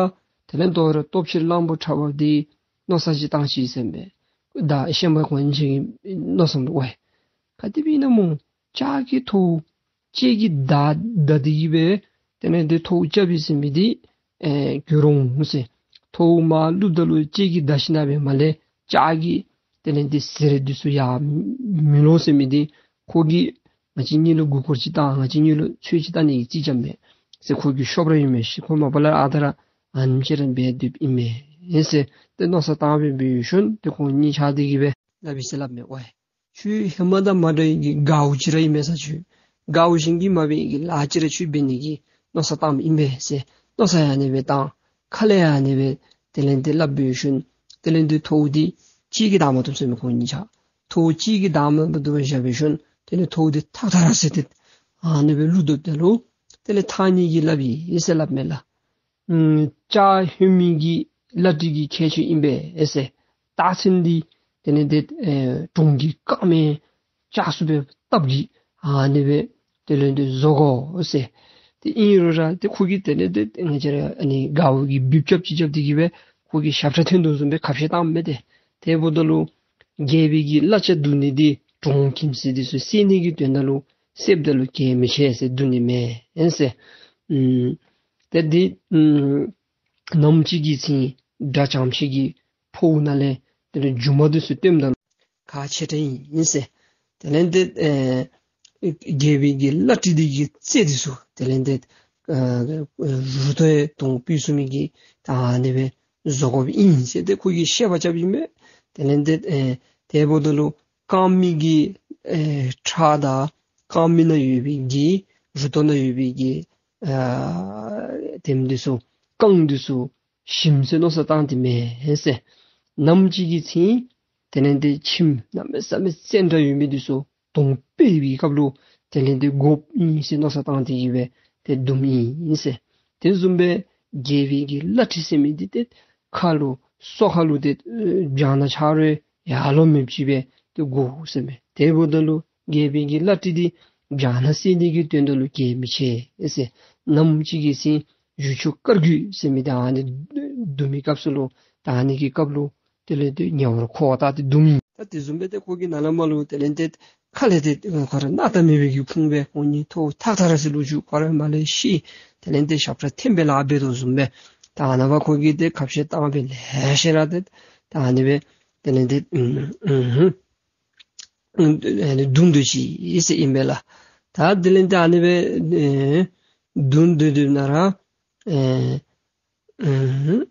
དེ་ལས་ཏེ་ར་སྟོབས་ཆེན་གླང་པོ་ཁྲ་བོ་འདི་མནོ་བསམ་ཅིག་བཏང་ཅི་ཟེར་མས། ད་ཤན་པ་ཁོང་གཉིས་ཀྱི་མནོ་བསམ་ལུ་ཝའི་ག་དེ་སྦེ་ཨིན་ན་སྨོ། ལྕགས་ཀྱི་ཐོཝ་ལྕེ་གིས་བརྡབ་བརྡབ་སྟེ་གིས་སྦེ་དེ་ལས་ཏེ་ཐོཝ་རྐྱབ་པས་ཟེར་མི་འདི་ཨེ་འགྱོ་རུང་ཟེར། ཐོཝ་མར་བླུགཔ་ད་ལུ་ལྕེ་གིས་བརྡབ་ཞིནམ་ལས་མར་ལས་ལྕགས་ཀྱི་དེ་ལས་ཏེ་ཟེར་རེ་འདི་ཚུ་ཡར་མི་ལོང་ཟེར་མི་འདི་ཁོ་གིས་ང་བཅས་གཉིས་ལུ་མགུ་སྐོར་ཅིག་བཏང་ང་བཅས་གཉིས་ལུ་ཚོད་ཅིག་བཏང་ནི་གི་རྩིས་རྐྱབ་མས་ཟེར། ཁོ་གིས་ཤོབ་ར་ཡོད་མི་ཅིག་ཁོ་མ་པ་ལས་ཨ་རྟག་ར་ཨ་ནེམ་ཅིག་ར་འབད་སྡོདཔ་ཨིན་མས་ཟེར་ཏེ་མནོ་བསམ་བཏང་སྦེ་འབད་ཞིནམ་ཏེ་ཁོང་གཉིས་ཆ་འདི་གིས་སྦེ་སླབ་ཡི་ཟེར་སླབ་མས། ཝའི་ཁྱོད་ཧེ་མ་དང་མ་འདྲ་བའི་གི་དགའཝ་ཅིག་ར་ཨིན་མས་ས། ཁྱོད་དགའཝ་གཞན་གྱིས་མ་འབད་ནི་གི་ལཱ་ཅིག་ར་ཁྱོད་འབད་ནི་གི་མནོ་བསམ་བཏངམ་ཨིན་པས་ཟེར། མནོ་བསམ་ཡང་ཨ་ནི་སྦེ་བཏང་། ཁ་ལས་ཡང་ཨ་ནི་སྦེ་དེ་ལས་ཏེ་སླབ་འབད་ཞིནམ་དེ་ལས་ཏེ་ཐོཝ་འདི་ལྕེ་གིས་བརྡབ་མ་བཏུབ་ཟེར་མས། ཁོང་གཉིས་ཆ་ཐོཝ་ལྕེ་གིས་བརྡབ་མ་བཏུབ་པར་བཞག་འབད་ཞིནམ་དེ་ལས་ཐོཝ་འདི་ཐག་ཐག་ར་བསད་དེ་ཨ་ནི་སྦེ་བླུག་སྡོདཔ་ད་ལུ་དེ་ལས་ཐང་རྙེད་ཀྱིས་སླབ་ཡི་ཟེར་སླབ་མས་ལགས། ཨམ་ལྕགས་ཧོན་མི་གི་བླ་བྲེ་གི་ཁྱད་ཆོས་ཨིན་པས་ཟེར། རྟགས་མཚན་འདི་དེ་ལས་ཏེ་ཨེ་གྲོང་གི་རྐངམ་ལྕགས་སུ་སྦེ་བཏབ་སྟེ་ཨ་ནི་སྦེ་དེ་ལས་ཏེ་བཟོ་དགོ་ཟེར། ཏེ་ཨིན་རུང་ར་ཏེ་ཁོ་གིས་དེ་ལས་ཏེ་ང་བཅས་ར་ཨ་ནི་དགའཝ་གི་སྦུབ་རྐྱབ་ཅིག་རྐྱབ་སྟེ་གིས་སྦེ་ཁོ་གི་ཞབས་ཁྲ་འཐེན་དོ་བཟུམ་སྦེ་ཁ་བཤད་བཏངམ་མས་ཏེ། དེ་འབདཝ་ད་ལུ་རྒྱལ་པོའི་གི་བླ་ཆ་བརྡུང་ནི་འདི་གྲོང་ཁྱིམ་ཟེར་འདི་ཚུ་བསད་ནི་གི་དོན་དག་ལུ་བསདཔ་ད་ལུ་གལ་མི་ཆེ་ཟེར་བརྡུང་ནི་མེན་ཟེར། ཨམ་ཏེ་འདི་ཨམ་ནམ་ཅིག་གི་ཚེ་དགྲ་བྱམས་ཆེ་གི་ཕོཝ་ནང་ལས་དེ་ལས་རྒྱུ་མ་འདི་ཚུ་བཏོནམ་ད་ལུ་ཁག་ཆེ་དྲགས་ཨིན་ཟེར། དེ་ལས་ཏེ་ཨེ་རྒྱལ་པོའི་གི་བླ་བྲེ་འདི་གི་རྩེ་འདི་ཚུ་དེ་ལས་ཏེ་ཨེ་རུ་ཏོ་དོང་ཕུད་ཚུགས་མི་གི་ད་ཨ་ནི་སྦེ་བཟོ་དགོཔ་ཨིན་ཟེར་ཏེ་ཁོ་གིས་བཤད་པ་རྐྱབ་ཨིན་མས། དེ་ལས་ཏེ་ཨེ་དེ་འབདཝ་ད་ལུ་རྐངམ་གི་ཨེ་ཁྲག་དང་རྐངམ་ནང་ཡོད་པའི་གི་རུ་ཏོ་ནང་ཡོད་པའི་གི་ཨ་དེམ་འདི་ཚུ་རྐང་འདི་ཚུ་ཞིམ་ཟེར་མནོ་བསམ་བཏང་སྟེ་མེན་ཟེར། ནམ་ཅིག་གི་ཚེ་དེ་ལས་ཏེ་ཁྱིམ་གནམ་མེད་ས་མེད་བཙན་དྲགས་ཡོད་མི་འདི་ཚུ་དོང་ཕུད་པའི་སྐབས་ལུ་དེ་ལས་ཏེ་དགོཔ་ཨིན་ཟེར་མནོ་བསམ་བཏང་སྟེ་གིས་སྦེ་ཏེ་བརྡུངམ་ཨིན་ཟེར། དེ་བཟུམ་སྦེ་རྒྱལ་པོའི་གི་བླ་བྲེ་ཟེར་མི་འདི་ཏེ་ཁ་ལུ་སོ་ཁ་ལུ་ཏེ་ཨེ་བྱང་ནག་ཆ་རོགས་ཡར་ལོང་མེདཔ་ཅིག་སྦེ་ཏེ་དགོ་ཟེར་མས། དེ་འབདཝ་ད་ལུ་རྒྱལ་པོའི་གི་བླ་བྲེ་འདི་བྱང་ནག་བསད་ནི་གི་དོན་དག་ལུ་གལ་མི་ཆེ་ཟེར། ནམ་ཅིག་གི་ཚེ་གཞུ་ཆུ་དཀར་རྒོད་ཟེར་མི་འདི་ཨ་ནི་བརྡུང་མི་སྐབས་སུ་ལུ་ད་ཨ་ནི་གི་སྐབས་ལུ་དེ་ལས་ཏེ་ཉེ་བར་མཁོ་བ་བཏགས་ཏེ་བརྡུངམ་ཨིན། ད་དེ་བཟུམ་སྦེ་ཏེ་ཁོ་གིས་ནཱ་ལས་མར་ལུ་དེ་ལས་ཏེ་ཁ་ལས་ཏེ་ཁོ་ར་སྣང་དག་མེད་པའི་གི་ཁུངས་སྦེ་ཁོང་གཉིས་ཐོག་ཐག་ཐག་ར་ཟེར་ལོ་རྒྱུས་ཁོ་ར་མར་ལས་ཤི། དེ་ལས་ཏེ་ཞབས་ཁྲ་འཐེན་པའི་ལཱ་འབད་དོ་བཟུམ་སྦེ་ད་ཨ་ནཱ་བ་ཁོ་གིས་ཏེ་ཁ་བཤད་བཏང་སྦེ་ལེ་ཤ་ར་ཏེ་ད་ཨ་ནི་སྦེ་དེ་ལས་ཏེ་ཨུམ་ཨུམ་ཨུམ་ཨ་ནི་བརྡུང་སྡོད་ཅི་ཟེར་ཨིན་པས་ལགས། ད་དེ་ལས་ཏེ་ཨ་ནི་སྦེ་ཨེ་བརྡུང་སྡོད་སྡོདཔ་ད་ར་ཨེ་ཨུམ་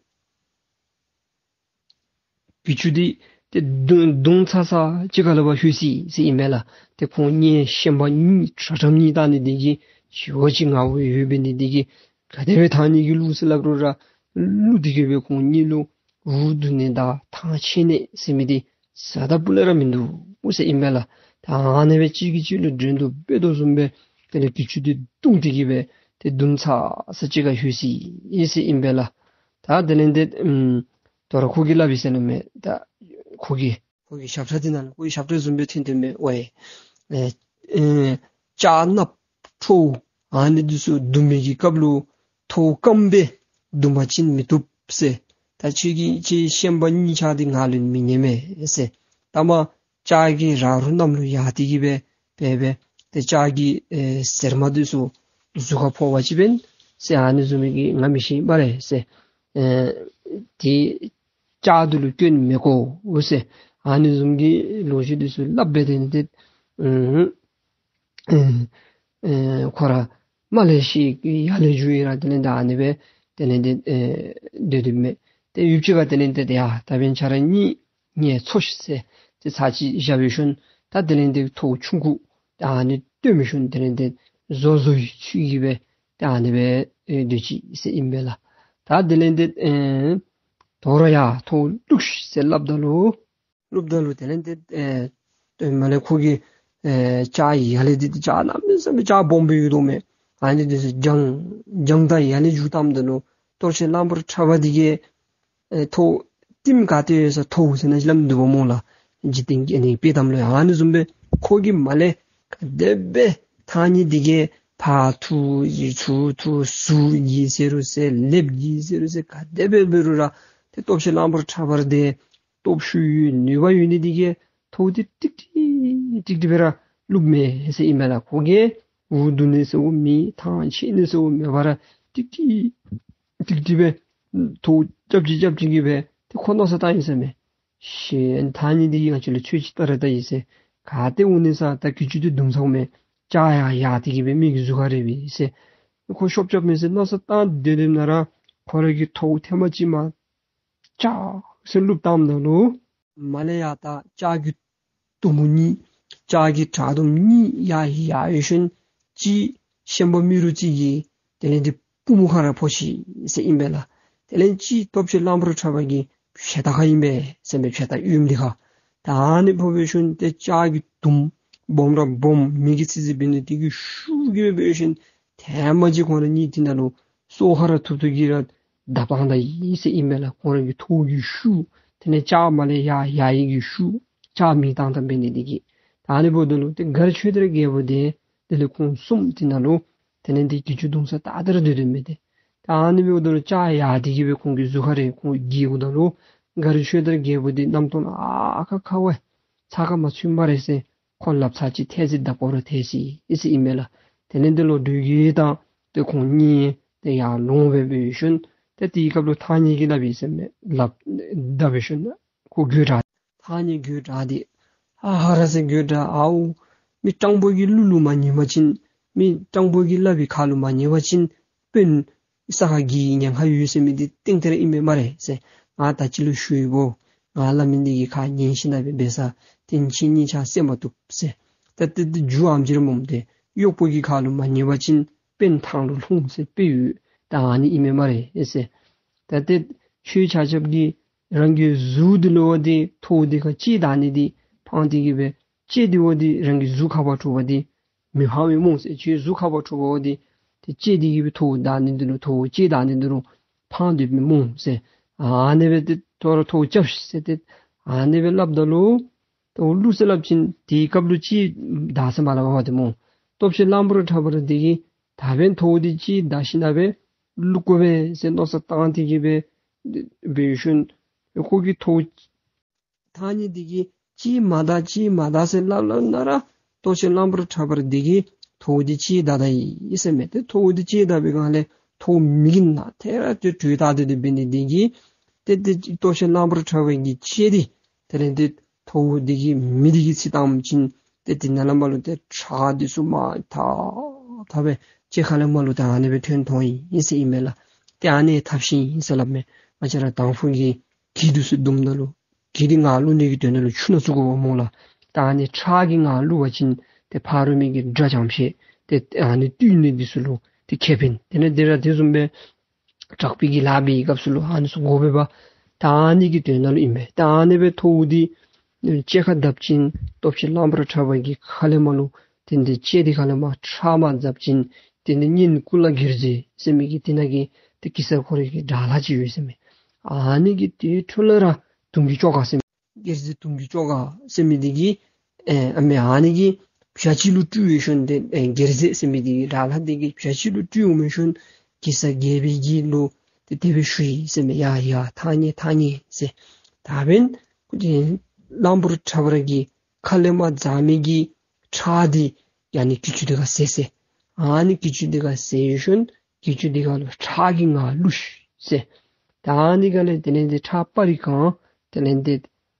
གྱི་ཅུང་འདི་ཏེ་བརྡུང་བརྡུང་ཚར་ཚར་ཅིག་ཁར་ལུ་འབག་ལྷོད་ཅི་ཟེར་ཨིན་པས་ལགས། ཏེ་ཁོང་གཉིས་ཤན་པ་གཉིས་ཁྲ་ཁྲམ་གཉིས་བཏང་ནི་འདི་གིས་ཞེ་པོ་ཅིག་ངར་པོ་ཡོད་པའི་ནི་འདི་གིས་ག་དེ་སྦེ་ཐང་རྙེད་ཀྱིས་བླུགས་ཟེར་སླབ་རུང་ར་བླུགས་ཏེ་གི་སྦེ་ཁོང་གཉིས་ལུ་འུ་སྡུག་ནི་དང་ཐང་ཆད་ནི་ཟེར་མི་འདི་ཟ་ད་སྤུ་ལས་ར་མིན་འདུག་ཟེར་ཨིན་པས་ལགས། ད་ཨ་ནི་སྦེ་གཅིག་གིས་གཅིག་ལུ་འགྲན་བསྡུར་འབད་དོ་བཟུམ་སྦེ་དེ་ལས་གྱི་ཅུང་འདི་བརྡུང་སྟེ་གི་སྦེ་ཏེ་བརྡུང་ཚར་ཚར་ཅིག་ཁར་ལྷོད་ཅི་ཟེར་ཨིན་པས་ལགས། ད་དེ་ལས་ཏེ་ཨུམ་དོ་རུང་ཁོ་གིས་སླབ་ཡི་ཟེར་ནི་མས། ད་ཁོ་གིས་ཁོ་གི་ཞབས་ཁྲ་འདི་ནང་ལུ་ཁོ་གི་ཞབས་ཁྲ་བཟུམ་སྦེ་ཐོན་ཐོནམ་མས། ཝའེ་ཨེ་ཨེ་ལྕགས་ནགཔོ་ཁྲོ་བོ་ཨ་ནི་འདི་ཚུ་བརྡུང་མི་གི་སྐབས་ལུ་ཐོག་སྐམ་སྦེ་བརྡུང་པ་ཅིན་མི་བཏུབ་ཟེར། ད་ཁྱོད་ཀྱི་ཁྱོད་ཤན་པ་གཉིས་ཆ་འདི་ང་ལུ་མི་ཉན་མས་ཟེར། ད་མ་ལྕགས་ཀྱི་ར་རོ་གནམ་ལུ་ཡར་ཏེ་གི་སྦེ་སྦེ་སྦེ་ཏེ་ལྕགས་ཀྱི་ཨེ་གཟེར་མ་འདི་ཚུ་གཟུགས་ཁར་ཕོག་པ་ཅིན་འབདན་ཟེར་ཨ་ནི་བཟུམ་མའི་གི་ང་མི་ཤེས་སྨ་རེ་ཟེར། ཨེ་དེ་ལྕགས་འདི་ལུ་སྐྱོན་མི་དགོ་ཟེར། ཨ་ནི་བཟུམ་གྱི་ལོ་རྒྱུས་འདི་ཚུ་སླབ་སྦེ་དེ་ནི་ཏེ་ཨུམ་ཨེ་ཨེ་ཁོ་ར་མར་ལས་ཤི་ཡར་ལས་འཇུ་ཡི་ར་དེ་ལས་ད་ཨ་ནི་སྦེ་དེ་ལས་ཏེ་ཨེ་སྡོད་སྡོདཔ་མས། ཏེ་ཡུདཔ་ཅིག་ཁར་དེ་ལས་ཏེ་ཡ་ད་འབདན་ཁྱེད་ར་གཉིས་ངལ་འཚོ་ཤིག་ཟེར་ཏེ་ཚར་ཅིག་བཞག་པའི་ཤུལ་ད་དེ་ལས་ཏེ་ཐོག་ཆུང་ཀུ་ད་ཨ་ནི་བཏོན་པའི་ཤུལ་དེ་ལས་ཏེ་བཟོ་བཟོ་བའི་ཚུལ་གྱིས་སྦེ་ད་ཨ་ནི་སྦེ་ཨེ་སྡོད་ཅི་ཟེར་ཨིན་པས་ལགས། ད་དེ་ལས་ཏེ་ཨེ་དོ་རུང་ཡ་ཐོག་བླུགས་ཤིག་ཟེར་སླབ་ད་ལུ་སླབ་ད་ལུ་དེ་ལས་ཏེ་ཨེ་ཏེ་མར་ལས་ཁོ་གིས་ཨེ་ལྕགས་ཡར་ལས་འདི་ལྕགས་གནམ་མེད་ས་མེད་ལྕགས་སྦོམ་སྦེ་ཡོད་དོ་མས། ཨ་ནི་འདི་ཚུ་བརྒྱངས་བརྒྱངས་ད་ཡར་ལས་འཇུ་བཏངམ་ད་ལུ་གཏོར་ཆེན་གླང་པོ་ཁྲ་བ་འདི་གིས་ཨེ་ཐོག་ལྟདམོ་ག་ཏེ་ཡོད་ས་ཐོག་ཟེར་ན་ཅིག་སླབ་འདུག་པ་སྨོ་ལགས། འཇིག་རྟེན་གྱི་ཨ་ནི་དཔྱེ་གཏམ་ལུ་ཡང་ཨ་ནི་བཟུམ་སྦེ་ཁོ་གིས་མར་ལས་ག་དེ་སྦེ་ཐང་རྙེད་འདི་གིས་ཕར་འཐུ་ཡི་ཚུར་འཐུ་ཟུར་གྱིས་ཟེར་རུང་ཟེར་ལེབ་ཀྱིས་ཟེར་རུང་ཟེར་ག་དེ་སྦེ་འབད་རུང་ར་ཏེ་སྟོབས་ཆེན་གླང་པོ་ཁྲ་བ་འདི་སྟོབས་ཤུགས་ཡོད་ནུས་པ་ཡོད་ནི་འདི་གིས་ཐོག་འདི་ཀྲིག་ཀྲི་ཀྲིག་ཀྲི་སྦེ་ར་བླུགསཔ་མས་ཟེར་ཨིན་མས་ལགས། ཁོ་གིས་འུ་སྡུག་ནི་ཟེར་བ་མེད། ཐང་ཆད་ནི་ཟེར་བ་མེད་པར་ཀྲིག་ཀྲི་ཀྲིག་ཀྲི་སྦེ་ཐོག་རྐྱབ་ཅི་རྐྱབ་ཅི་གི་སྦེ་ཏེ་ཁོ་མནོ་བསམ་བཏང་ཡི་ཟེར་མས། ཤི་ཐང་རྙེད་འདི་གིས་ང་བཅས་ལུ་ཚོད་ཅིག་བལྟ་ར་བལྟ་ཡི་ཟེར། ག་ཏེ་འོང་ནི་ཟེར་ད་གྱི་ཅུང་འདི་བརྡུང་ཚརཝ་མས། ལྕགས་ཡར་ཡར་ཏེ་གི་སྦེ་མི་གི་གཟུགས་ཁར་རེག་པས་ཟེར། ཁོ་ཤོབ་རྐྱབ་མས་ཟེར་མནོ་བསམ་བཏང་སྡོད་སྡོདཔ་ད་ར་ཁོ་ར་གིས་ཐོག་ཐེངས་མ་གཅིག་མར་ཅག་ཟེར་བླུགས་བཏངམ་ད་ལུ་མར་ལས་ཡར་ད་ལྕགས་ཀྱི་དུམ་བུ་གཉིས་ལྕགས་ཀྱི་བྲག་དུམ་གཉིས་ཡར་ཡར་ཡར་ཞིནམ་གཅིག་ཤན་པ་རྨེ་རུ་རྩེ་གི་དེ་ལས་འདི་པུས་མོ་ཁར་ར་ཕོག་ཅི་ཟེར་ཨིན་པས་ལགས། དེ་ལས་གཅིག་སྟོབས་ཆེན་གླང་པོ་ཁྲ་བ་གི་བྱེ་ཐག་ཁར་ཨིན་པས་ཟེར་མས། བྱེ་ཐག་གཡོནམ་འདི་ཁར། ད་ཨ་ནི་ཕོག་པའི་ཤུལ་ཏེ་ལྕགས་ཀྱི་དུམ་སྦོམ་ར་སྦོམ་མི་གིས་ཚིག་ཚིག་འབད་ནི་དེ་གི་ཤུགས་ཀྱིས་འབད་ཞིནམ་ཐེངས་མ་གཅིག་ཁོང་ར་གཉིས་དེ་ནང་ལུ་སོ་ཁར་ར་ཐུག་ཐུག་གི་ར་བརྡབ་བཏང་ད་ཡི་ཟེར་ཨིན་མས་ལགས། ཁོང་ར་གི་ཐོག་གི་ཤུགས་དེ་ལས་ལྕགས་མར་ལས་ཡར་ཡར་ཡི་གི་ཤུགས་ལྕགས་མི་བཏང་ད་འབད་ནི་དེ་གིས། ད་ཨ་ནི་འབདཝ་ད་ལུ་ཏེ་མགར་ཆོས་དར་རྒྱལ་པོ་དེ་དེ་ལས་ཁོང་གསུམ་དེ་ནང་ལུ་དེ་ལས་འདི་གྱི་ཅུང་བརྡུང་ས་ད་དེ་ར་སྡོད་སྡོདཔ་མས་ཏེ། ད་ཨ་ནི་འབདཝ་ད་ལུ་ལྕགས་ཡར་ཏེ་གི་སྦེ་ཁོང་གི་གཟུགས་ཁར་རེག་ཁོང་གི་གུ་ད་ལུ་མགར་ཆོས་དར་རྒྱལ་པོ་འདི་རྣམ་རྟོག་ཨ་ཁ་ཁ་བ་ཚ་ཁ་མ་ཚུད་སྨ་རེ་ཟེར་ཁོ་ལགཔ་ཚར་གཅིག་ཐལ་ཟེར་བརྡབ་དགོ་ར་ཐལ་ཅི་ཟེར་ཨིན་མས་ལགས། དེ་ལས་འདི་ལུ་འགྲུལ་བཞུད་དང་ཏེ་ཁོང་གཉིས་ཏེ་ཡར་ལོང་སྦེ་འབད་ཞིནམ་ཏེ་དེའི་སྐབས་ལུ་ཐང་རྙེད་ཀྱིས་སླབ་ཡི་ཟེར་མས། ལགཔ་བརྡབ་པའི་ཤུལ་ཁོ་དགོད་བྲ། ཐང་རྙེད་དགོད་བྲ་སྟེ་ཧ་ཧ་ར་ཟེར་དགོད་བྲ། ཨའུ་མི་སྤྲང་པོ་གི་གླུ་ལུ་མ་ཉན་པ་ཅིན་མི་སྤྲང་པོ་གི་སླབ་པའི་ཁ་ལུ་མ་ཉན་པ་ཅིན་དཔོན་ས་ཁར་གི་ཉེན་ཁ་ཡོད་ཟེར་མི་འདི་ཏན་ཏན་ར་ཨིན་མས་སྨ་རེ་ཟེར། ང་ད་ཅི་ལུ་ཞུ་ཡི་བོ། ང་སླབ་མི་འདི་གི་ཁ་ཉན་ཞིནམ་ལས་འབད་ས་ཏེ་ཁྱེད་གཉིས་ཆ་བསད་མ་བཏུབ་ཟེར། ད་ཏེ་ཏེ་རྒྱུ་ཨམ་ཅིག་ར་སྨོ་ཏེ་གཡོག་པོ་གི་ཁ་ལུ་མ་ཉན་པ་ཅིན་དཔོན་ཐང་ལུ་ལྷུང་ཟེར་དཔེ་ཡོད། ད་ཨ་ནི་ཨིན་མས་སྨ་རེ་ཟེར། ད་ཏེ་ཁྱོད་ཆ་ཁྱབ་ཀྱིས་རང་གི་གཟུགས་འདི་ལུ་འབད་དེ་ཐོག་འདི་ཁར་ལྕེ་བདའ་ནི་འདི་ཕངས་ཏེ་གི་སྦེ་ལྕེ་འདི་འབད་དེ་རང་གི་གཟུགས་ཁར་འབད་འཐུ་བ་འདི་མི་ཕངས་པས་སྨོ་ཟེར། ཁྱོད་གཟུགས་ཁར་འབད་འཐུ་བ་འབད་དེ་ཏེ་ལྕེ་འདི་གིས་སྦེ་ཐོག་བདའ་ནི་འདི་ལུ་ཐོག་ལྕེ་བདའ་ནི་འདི་ལུ་ཕངས་དོ་མས་སྨོ་ཟེར། ཨ་ནི་སྦེ་ཏེ་ཐོག་ར་ཐོག་རྐྱབ་ཤིག་ཟེར་ཏེ་ཨ་ནི་སྦེ་སླབ་ད་ལུ་ཏེ་འོ་གླུ་ཟེར་སླབ་ཅིན་དེའི་སྐབས་ལུ་ལྕེ་བདའ་ཟེར་མ་སླབ་པ་ཏེ་སྨོ། སྟོབས་ཆེན་གླང་པོ་ཁྲ་བོ་ར་འདི་གིས་ད་འབདན་ཐོག་འདི་ལྕེ་བདའ་ཞིནམ་ལས་འབད་བླུག་དགོ་པས་ཟེར་མནོ་བསམ་བཏང་སྟེ་གི་སྦེ་འབད་ཞིནམ་ཁོ་གིས་ཐོག་ཐང་རྙེད་འདི་གིས་ ཅིག་མ་ད་ཅིག་མ་ད་ཟེར་སླབ་སླབ་ན་ར་ལྟོ་ཆས་གླང་པོ་ཁྲ་བར་འདི་གིས་ཐོཝ་འདི་ཅིག་བདའ་ད་ཡི་ཟེར་མས། ཏེ་ཐོཝ་འདི་ཅིག་བདའ་བའི་སྒང་ལས་ཐོཝ་མི་གི་ནང་ཐད་ར་ཏེ་དྲོད་བཏང་སྟེ་འདི་འབད་ནི་འདི་གིས་ཏེ་ཏེ་ལྟོ་ཆས་གླང་པོ་ཁྲ་བ་གི་ལྕེ་འདི་དེ་ལས་ཏེ་ཐོཝ་འདི་གིས་མེ་འདི་གིས་འཚིག་བཏང་བ་ཅིན་ཏེ་དེ་ནང་ལས་མར་ལུ་ཏེ་ཁྲག་འདི་ཚུ་མར་ཐག་ཐག་སྦེ་ལྕེ་ཁ་ལས་མར་ལུ་ཏེ་ཨ་ནི་སྦེ་ཐོན་ཐོན་ཡི་ཟེར་ཨིན་མས་ལགས། ཏེ་ཨ་ནི་ཐབས་ཤེས་ཨིན་ཟེར་སླབ་མས། ང་བཅས་ར་དང་ཕུ་གི་གྱི་འདི་ཚུ་བརྡུངམ་ད་ལུ་གྱི་འདི་ངར་བླུག་ནི་གི་དོན་དག་ལུ་ཆུ་སྣ་ཚུ་དགོ་པས་སྨོ་ལགས། ད་ཨ་ནི་ཁྲག་གིས་ངར་བླུག་པ་ཅིན་ཏེ་ཕ་རོལ་མི་གི་དགྲ་ཇམ་ཤེས་ཏེ་ཨ་ནི་བཏུལ་ནི་འདི་ཚུ་ལུ་ཏེ་ཁེ་ཕན། དེ་ལས་དེ་ར་དེ་བཟུམ་སྦེ་དྲག་པོའི་གི་ལཱ་འབད་བའི་སྐབས་སུ་ལུ་ཨ་ནི་ཚུ་དགོ་པས་པ། ད་ཨ་ནི་གི་དོན་དག་ལུ་ཨིན་པས། ད་ཨ་ནི་སྦེ་ཐོཝ་འདི་ལྕེ་ཁར་བརྡབ་ཅིན་ལྟོ་ཆས་གླང་པོ་ཁྲ་བ་གི་ཁ་ལས་མར་ལུ་ཏེ་འདི་ལྕེ་འདི་ཁ་ལས་མར་ཁྲག་མར་འཛག་པ་ཅིན་ཏེ་འདི་གཉན་ཀུ་ལ་གྱེར་རྫས་ཟེར་མི་གི་དེ་ནང་གི་ཏེ་གེ་སར་ཁོ་རའི་གི་དགྲ་ལྷ་ཅིག་ཡོད་ཟེར་མས། ཨ་ནི་གི་ཏེ་འཕྲོ་ལས་ར་དུང་གི་ཅོག་ཁ་ཟེར་མི་གྱེར་རྫས་དུང་གི་ཅོག་ཁ་ཟེར་མི་འདི་གིས་ཨེ་ཨ་མི་ཨ་ནི་གི་བྱ་ཅིག་ལུ་སྤྲུལ་བའི་ཤུལ་ཏེ་ཨེ་གྱེར་རྫས་ཟེར་མི་འདི་གི་དགྲ་ལྷ་འདི་གི་བྱ་ཅིག་ལུ་སྤྲུལ་འོང་མི་ཤུལ་གེ་སར་རྒྱལ་པོའི་གི་ལུ་ཏེ་དེ་སྦེ་ཞུ་ཡི་ཟེར་མས། ཡ་ཡ་ཐང་ངེ་ཐང་ངེ་ཟེར། ད་འབདན་ཁོ་འདི་གླང་པོ་ཁྲ་བ་གི་ཁ་ལས་མར་འཛག་མི་གི་ཁྲག་འདི་ཡ་ནི་གྱི་ཅུང་འདི་ཁར་བཟེད་ཟེར། ཨ་ནི་གྱི་ཅུང་འདི་ཁར་བཟེད་ཡོད་ཤུལ་གྱི་ཅུང་འདི་ཁར་ལུ་ཁྲག་གིས་ངར་བླུགས་ཤིག་ཟེར། ད་ཨ་ནི་ཁ་ལས་དེ་ལས་འདི་ཁྲག་སྤར་རི་གང་དེ་ལས་འདི་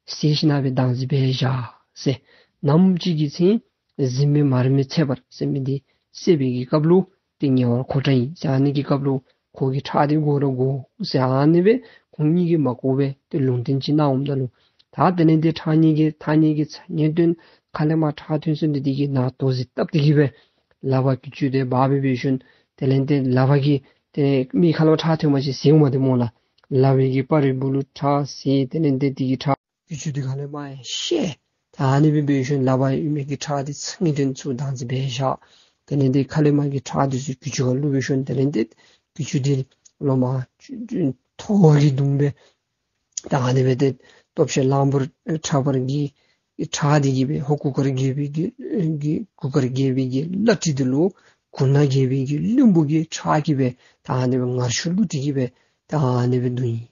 བཟེད་ཞིན་ན་སྦེ་བདག་འཛིན་འབད་བཞག་ཟེར། ནམ་ཅིག་གི་ཚེ་གཟིམ་མེད་མ་རིག་མེད་ཚེ་འབར་ཟེར་མི་འདི་བསད་པའི་གི་སྐབས་ལུ་ཏེ་ཉེ་བར་མཁོ་དྲགས་ཨིན་ཟེར། ཨ་ནི་གི་སྐབས་ལུ་ཁོ་གི་ཁྲག་འདི་དགོ་ར་དགོ་ཟེར། ཨ་ནི་སྦེ་ཁོང་གཉིས་ཀྱིས་མ་གོ་བར་ཏེ་ལུང་བསྟན་ཅིག་གནང་འོངམ་ད་ལུ་ད་དེ་ལས་འདི་ཁྲག་ཉེས་ཀྱི་ཐང་ངེ་གི་ཚ་ངེས་སྟོན་ཁ་ལས་མར་ཁྲག་ཐོན་སོང་སྟེ་འདི་གིས་ནང་དོགས་ཟིན་བཏབ་སྟེ་གི་སྦེ་ལག་པར་གྱི་ཅུང་འདི་འབག་སྦེ་འབད་ཡོད་ཤུལ་དེ་ལས་འདི་ལག་པ་གིས་ཏེ་མི་ཁ་ལས་མར་ཁྲག་ཐོན་པ་ཅིན་བཟེད་འོང་མས་ཏེ་སྨོ་ལགས། ལག་པའི་གི་སྤར་རི་སྦུག་ལུ་ཁྲག་བཟེད། དེ་ལས་འདི་འདི་གིས་ཁྲག་གྱི་ཅུང་འདི་ཁ་ལས་མར་བཤལ། ད་ཨ་ནི་སྦེ་འབད་ཡོད་ཤུལ་ལག་པར་ཡོད་མི་གི་ཁྲག་འདི་ཚ་ངེས་སྟོན་ཚུ་བདག་འཛིན་འབད་བཞག། དེ་ལས་འདི་ཁ་ལས་མར་གྱི་ཁྲག་འདི་ཚུ་གྱི་ཅུང་ཁར་བླུགས་པའི་ཤུལ་དེ་ལས་འདི་གྱི་ཅུང་འདི་ལོག་མར་ཐོ་བ་གིས་བརྡུངས་སྦེ་ད་ཨ་ནི་སྦེ་ཏེ་ལྟོ་ཆས་གླང་པོ་ཁྲ་བ་གི་ཁྲག་འདི་གིས་སྦེ་ཧོར་གུར་དཀར་རྒྱལ་པོའི་གི་གི་གུར་དཀར་རྒྱལ་པོའི་གི་བླ་བྲེ་འདི་ལུ་གུར་ནག་རྒྱལ་པོའི་གི་བློན་པོ་གི་ཁྲག་གིས་སྦེ་ད་ཨ་ནི་སྦེ་ངར་ཤུགས་བླུགས་ཏེ་གི་སྦེ་ད་ཨ་ནི་སྦེ་བརྡུངས་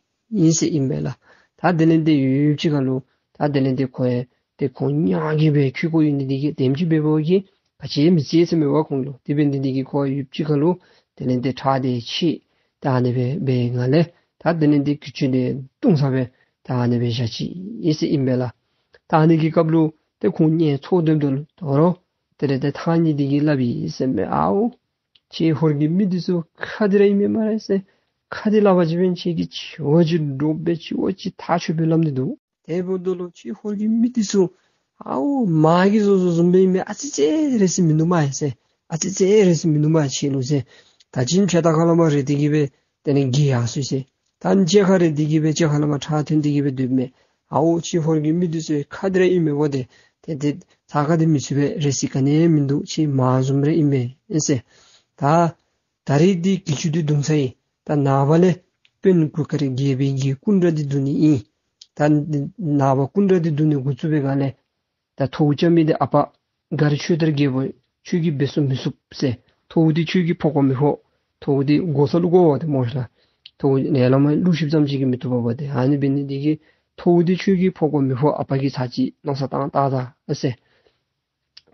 ཡི་ཟེར་ཨིན་པས་ལགས། ད་དེ་ལས་འདི་ཡུདཔ་ཅིག་ཁར་ལུ་ད་དེ་ལས་འདི་ཁོ་ཡང་ཏེ་ཁོང་ཉ་གིས་སྦེ་ཁྱུ་གུ་ཡོད་ནི་འདི་གིས་དེམ་ཅིག་འབད་བའི་གི་ག་ཅི་མི་ཤེས་ཟེར་མས་པ་ཁོང་ལུ། དེ་འབད་ནི་འདི་གིས་ཁོ་ཡུདཔ་ཅིག་ཁར་ལུ་དེ་ལས་འདི་ཁྲག་འདི་ཆད། ད་ཨ་ནི་སྦེ་འབད་བའི་སྒང་ལས་ད་དེ་ལས་འདི་གྱི་ཅུང་འདི་བརྡུང་ས་སྦེ་ད་ཨ་ནི་སྦེ་བཞག་ཅི་ཨིན་ཟེར་ཨིན་པས་ལགས། ད་ཨ་ནི་གི་སྐབས་ལུ་ཏེ་ཁོང་གཉིས་ཚོགས་སྡོདཔ་ད་ལུ་དོ་རུང་དེ་ལས་ཏེ་ཐང་ངེ་འདི་གིས་སླབ་ཡི་ཟེར་མས། ཨའོ་ཁྱེད་ཧོར་གྱི་མི་འདི་ཚུ་ཁ་བདེ་ར་ཨིན་མས་སྨ་རེ་ཟེར། ཁ་བདེ་སླབ་པ་ཅིན་འབདན་ཁྱེད་ཀྱིས་ཆེ་བ་ཅིག་འདྲོག་སྦེ་ཆེ་བ་ཅིག་ཐག་ཆོད་སྦེ་སླབ་ནི་འདུག། དེ་འབདཝ་ད་ལུ་ཁྱེད་ཧོར་གྱི་མི་འདི་ཚུ་ཨའོ་མ་གི་བཟོ་བཟོཝ་བཟུམ་སྦེ་ཨིན་མས། ཨ་ཙི་ཙི་རེ་ཟེར་མིན་འདུག་སྨ་ཟེར། ཨ་ཙི་ཙི་རེ་ཟེར་མིན་འདུག་སྨ་ཁྱེད་ལུ་ཟེར། ད་ཅི་ཕྱི་ད་ཁ་ལས་མར་རེ་འདི་གིས་སྦེ་དེ་ལས་གྱེས་ཡར་སོང་ཟེར། ད་ལྕེ་ཁར་རེ་འདི་གིས་སྦེ་ལྕེ་ཁ་ལས་མར་ཁྲག་ཐོན་ཏེ་གི་སྦེ་སྡོདཔ་མས། ཨའོ་ཁྱེད་ཧོར་གྱི་མི་འདི་ཚུ་ཁ་བདེ་ར་ཨིན་མས་པ་ཏེ། ཏེ་ཏེ་ཚ་ཁ་འདི་མི་ཚུད་པས། རེ་ཟེར་ག་ནི་མིན་འདུག། ཁྱེད་མ་བཟུམ་ར་ཨིན་མས་ཨིན་ཟེར། ད་ད་རེས་འདི་གྱི་ཅུང་འདི་བརྡུང་ཚར་ཡི། ད་ནངས་པ་ལས་དཔོན་གུར་དཀར་རྒྱལ་པོའི་གི་སྐུ་འདྲ་འདི་བརྡུང་ནི་ཨིན། ད་ནངས་པ་སྐུ་འདྲ་འདི་བརྡུང་ནི་འགོ་བཙུགས་པའི་སྒང་ལས་ད་ཐོཝ་རྐྱབ་མི་འདི་ཨ་པ་མགར་ཆོས་དར་རྒྱལ་པོ་ཁྱོད་ཀྱིས་འབད་ཚུགས་མི་ཚུགས་ཟེར། ཐོཝ་འདི་ཁྱོད་ཀྱིས་ཕོག་དགོ་མི་ཕོག། ཐོཝ་འདི་དགོ་ས་ལུ་དགོ་པ་ཏེ་སྨོ་ཤ་ལགས། ཐོཝ་ནཱ་ལས་མར་བླུག་ཤིགཔ་ཙམ་ཅིག་གིས་མི་བཏུབ་པས་པ་ཏེ། ཨ་ནི་འབད་ནི་འདི་གིས་ཐོཝ་འདི་ཁྱོད་ཀྱིས་ཕོག་དགོ་མི་ཕོག། ཨ་པ་གིས་ཚར་གཅིག་མནོ་བསམ་བཏང་བལྟ་ད་ཨ་ཟེར།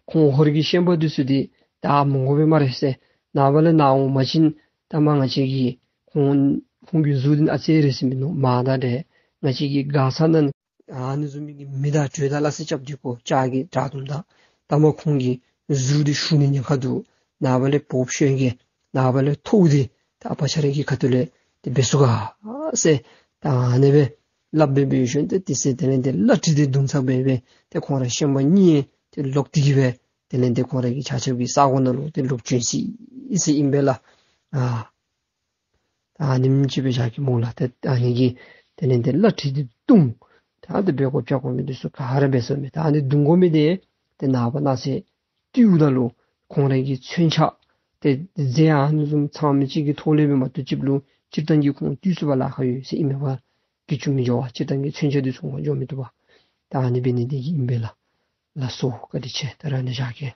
ཁོང་ཧོར་གྱི་ཤན་པ་འདི་ཚུ་འདི་ད་མི་དགོ་པས་སྨ་རེ་ཟེར། ནངས་པ་ལས་ནཱ་འོང་པ་ཅིན་ད་མ་ང་བཅས་ཀྱིས་ཁོང་ཁོང་གི་གཟུགས་འདི་ཨ་ཙི་རེ་ཟེར་མིན་འདུག། མ་དང་འདྲ། ང་བཅས་ཀྱི་མགར་ས་ནང་ཨ་ནི་བཟུམ་མའི་གི་མེ་དང་དྲོད་དང་སླ་བསྲེ་རྐྱབ་སྟེ་ཁོ་ལྕགས་ཀྱི་དྲག་དུམ་དང་ད་མ་ཁོང་གི་གཟུགས་འདི་ཤུགས་ནི་ཉེན་ཁ་འདུག། ནངས་པ་ལས་བོགཔ་ཤོར་གེ། ནངས་པ་ལས་ཐོཝ་འདི་ད་ཨ་པ་ཁྱོད་ར་གི་ཁ་ཐུག་ལས་ཏེ་འབད་ཚུགས་ག་ཟེར། ད་ཨ་ནི་སྦེ་སླབ་སྦེ་འབད་ཡོད་ཤུལ་ཏེ་དེ་ཚེ་དེ་ལས་ཏེ་བླ་བྲེ་འདི་བརྡུང་ཚར་སྦེ་སྦེ་ཏེ་ཁོང་ར་ཤན་པ་གཉིས་ཏེ་ལོག་སྟེ་གི་སྦེ་དེ་ལས་ཏེ་ཁོང་ར་གི་ཆ་ཁྱབ་ཀྱི་ས་གོ་ནང་ལུ་ཏེ་ལོག་བྱོན་ཅི་ཨིན་ཟེར་ཨིན་པས་ལགས། ཨ་ད་ཨ་ནེམ་ཅིག་སྦེ་བཞག་གེ་སྨོ་ལགས། ཏེ་ཨ་ནི་གིས་དེ་ལས་ཏེ་བླ་བྲེ་འདི་བརྡུང་། ད་ཏེ་འབད་དགོཔ་བྱ་དགོ་མི་འདི་ཚུ་ག་ར་འབད་སོང་མས། ད་ཨ་ནི་བརྡུང་དགོ་མི་འདི་ཏེ་ནངས་པ་གནངས་ཚེ་བཏུལཝ་ད་ལུ་ཁོང་ར་གི་མཚོན་ཆ་ཏེ་རྫས་ཨ་ནི་བཟུམ་ཚང་མི་ཅིག་གི་ཐོག་ལས་འབད་མ་བཏུལ་ཅིག་ལུ་སྤྱིར་བཏང་གི་ཁོང་བཏུལ་ཚུགས་པར་ལཱ་ཁག་ཡོད་ཟེར་ཨིན་མས་པ། གྱི་ཅུང་མི་འགྱོ་བ། སྤྱིར་བཏང་གི་མཚོན་ཆ་འདི་ཚུ་ཁོང་འགྱོ་མི་བཏུབ་པ། ད་ཨ་ནི་འབད་ནི་འདི་གིས་ཨིན་པས་ལགས། ལགས་སོ། བཀའ་དྲིན་ཆེ། ད་རེས་ནཱ་བཞག་གེ།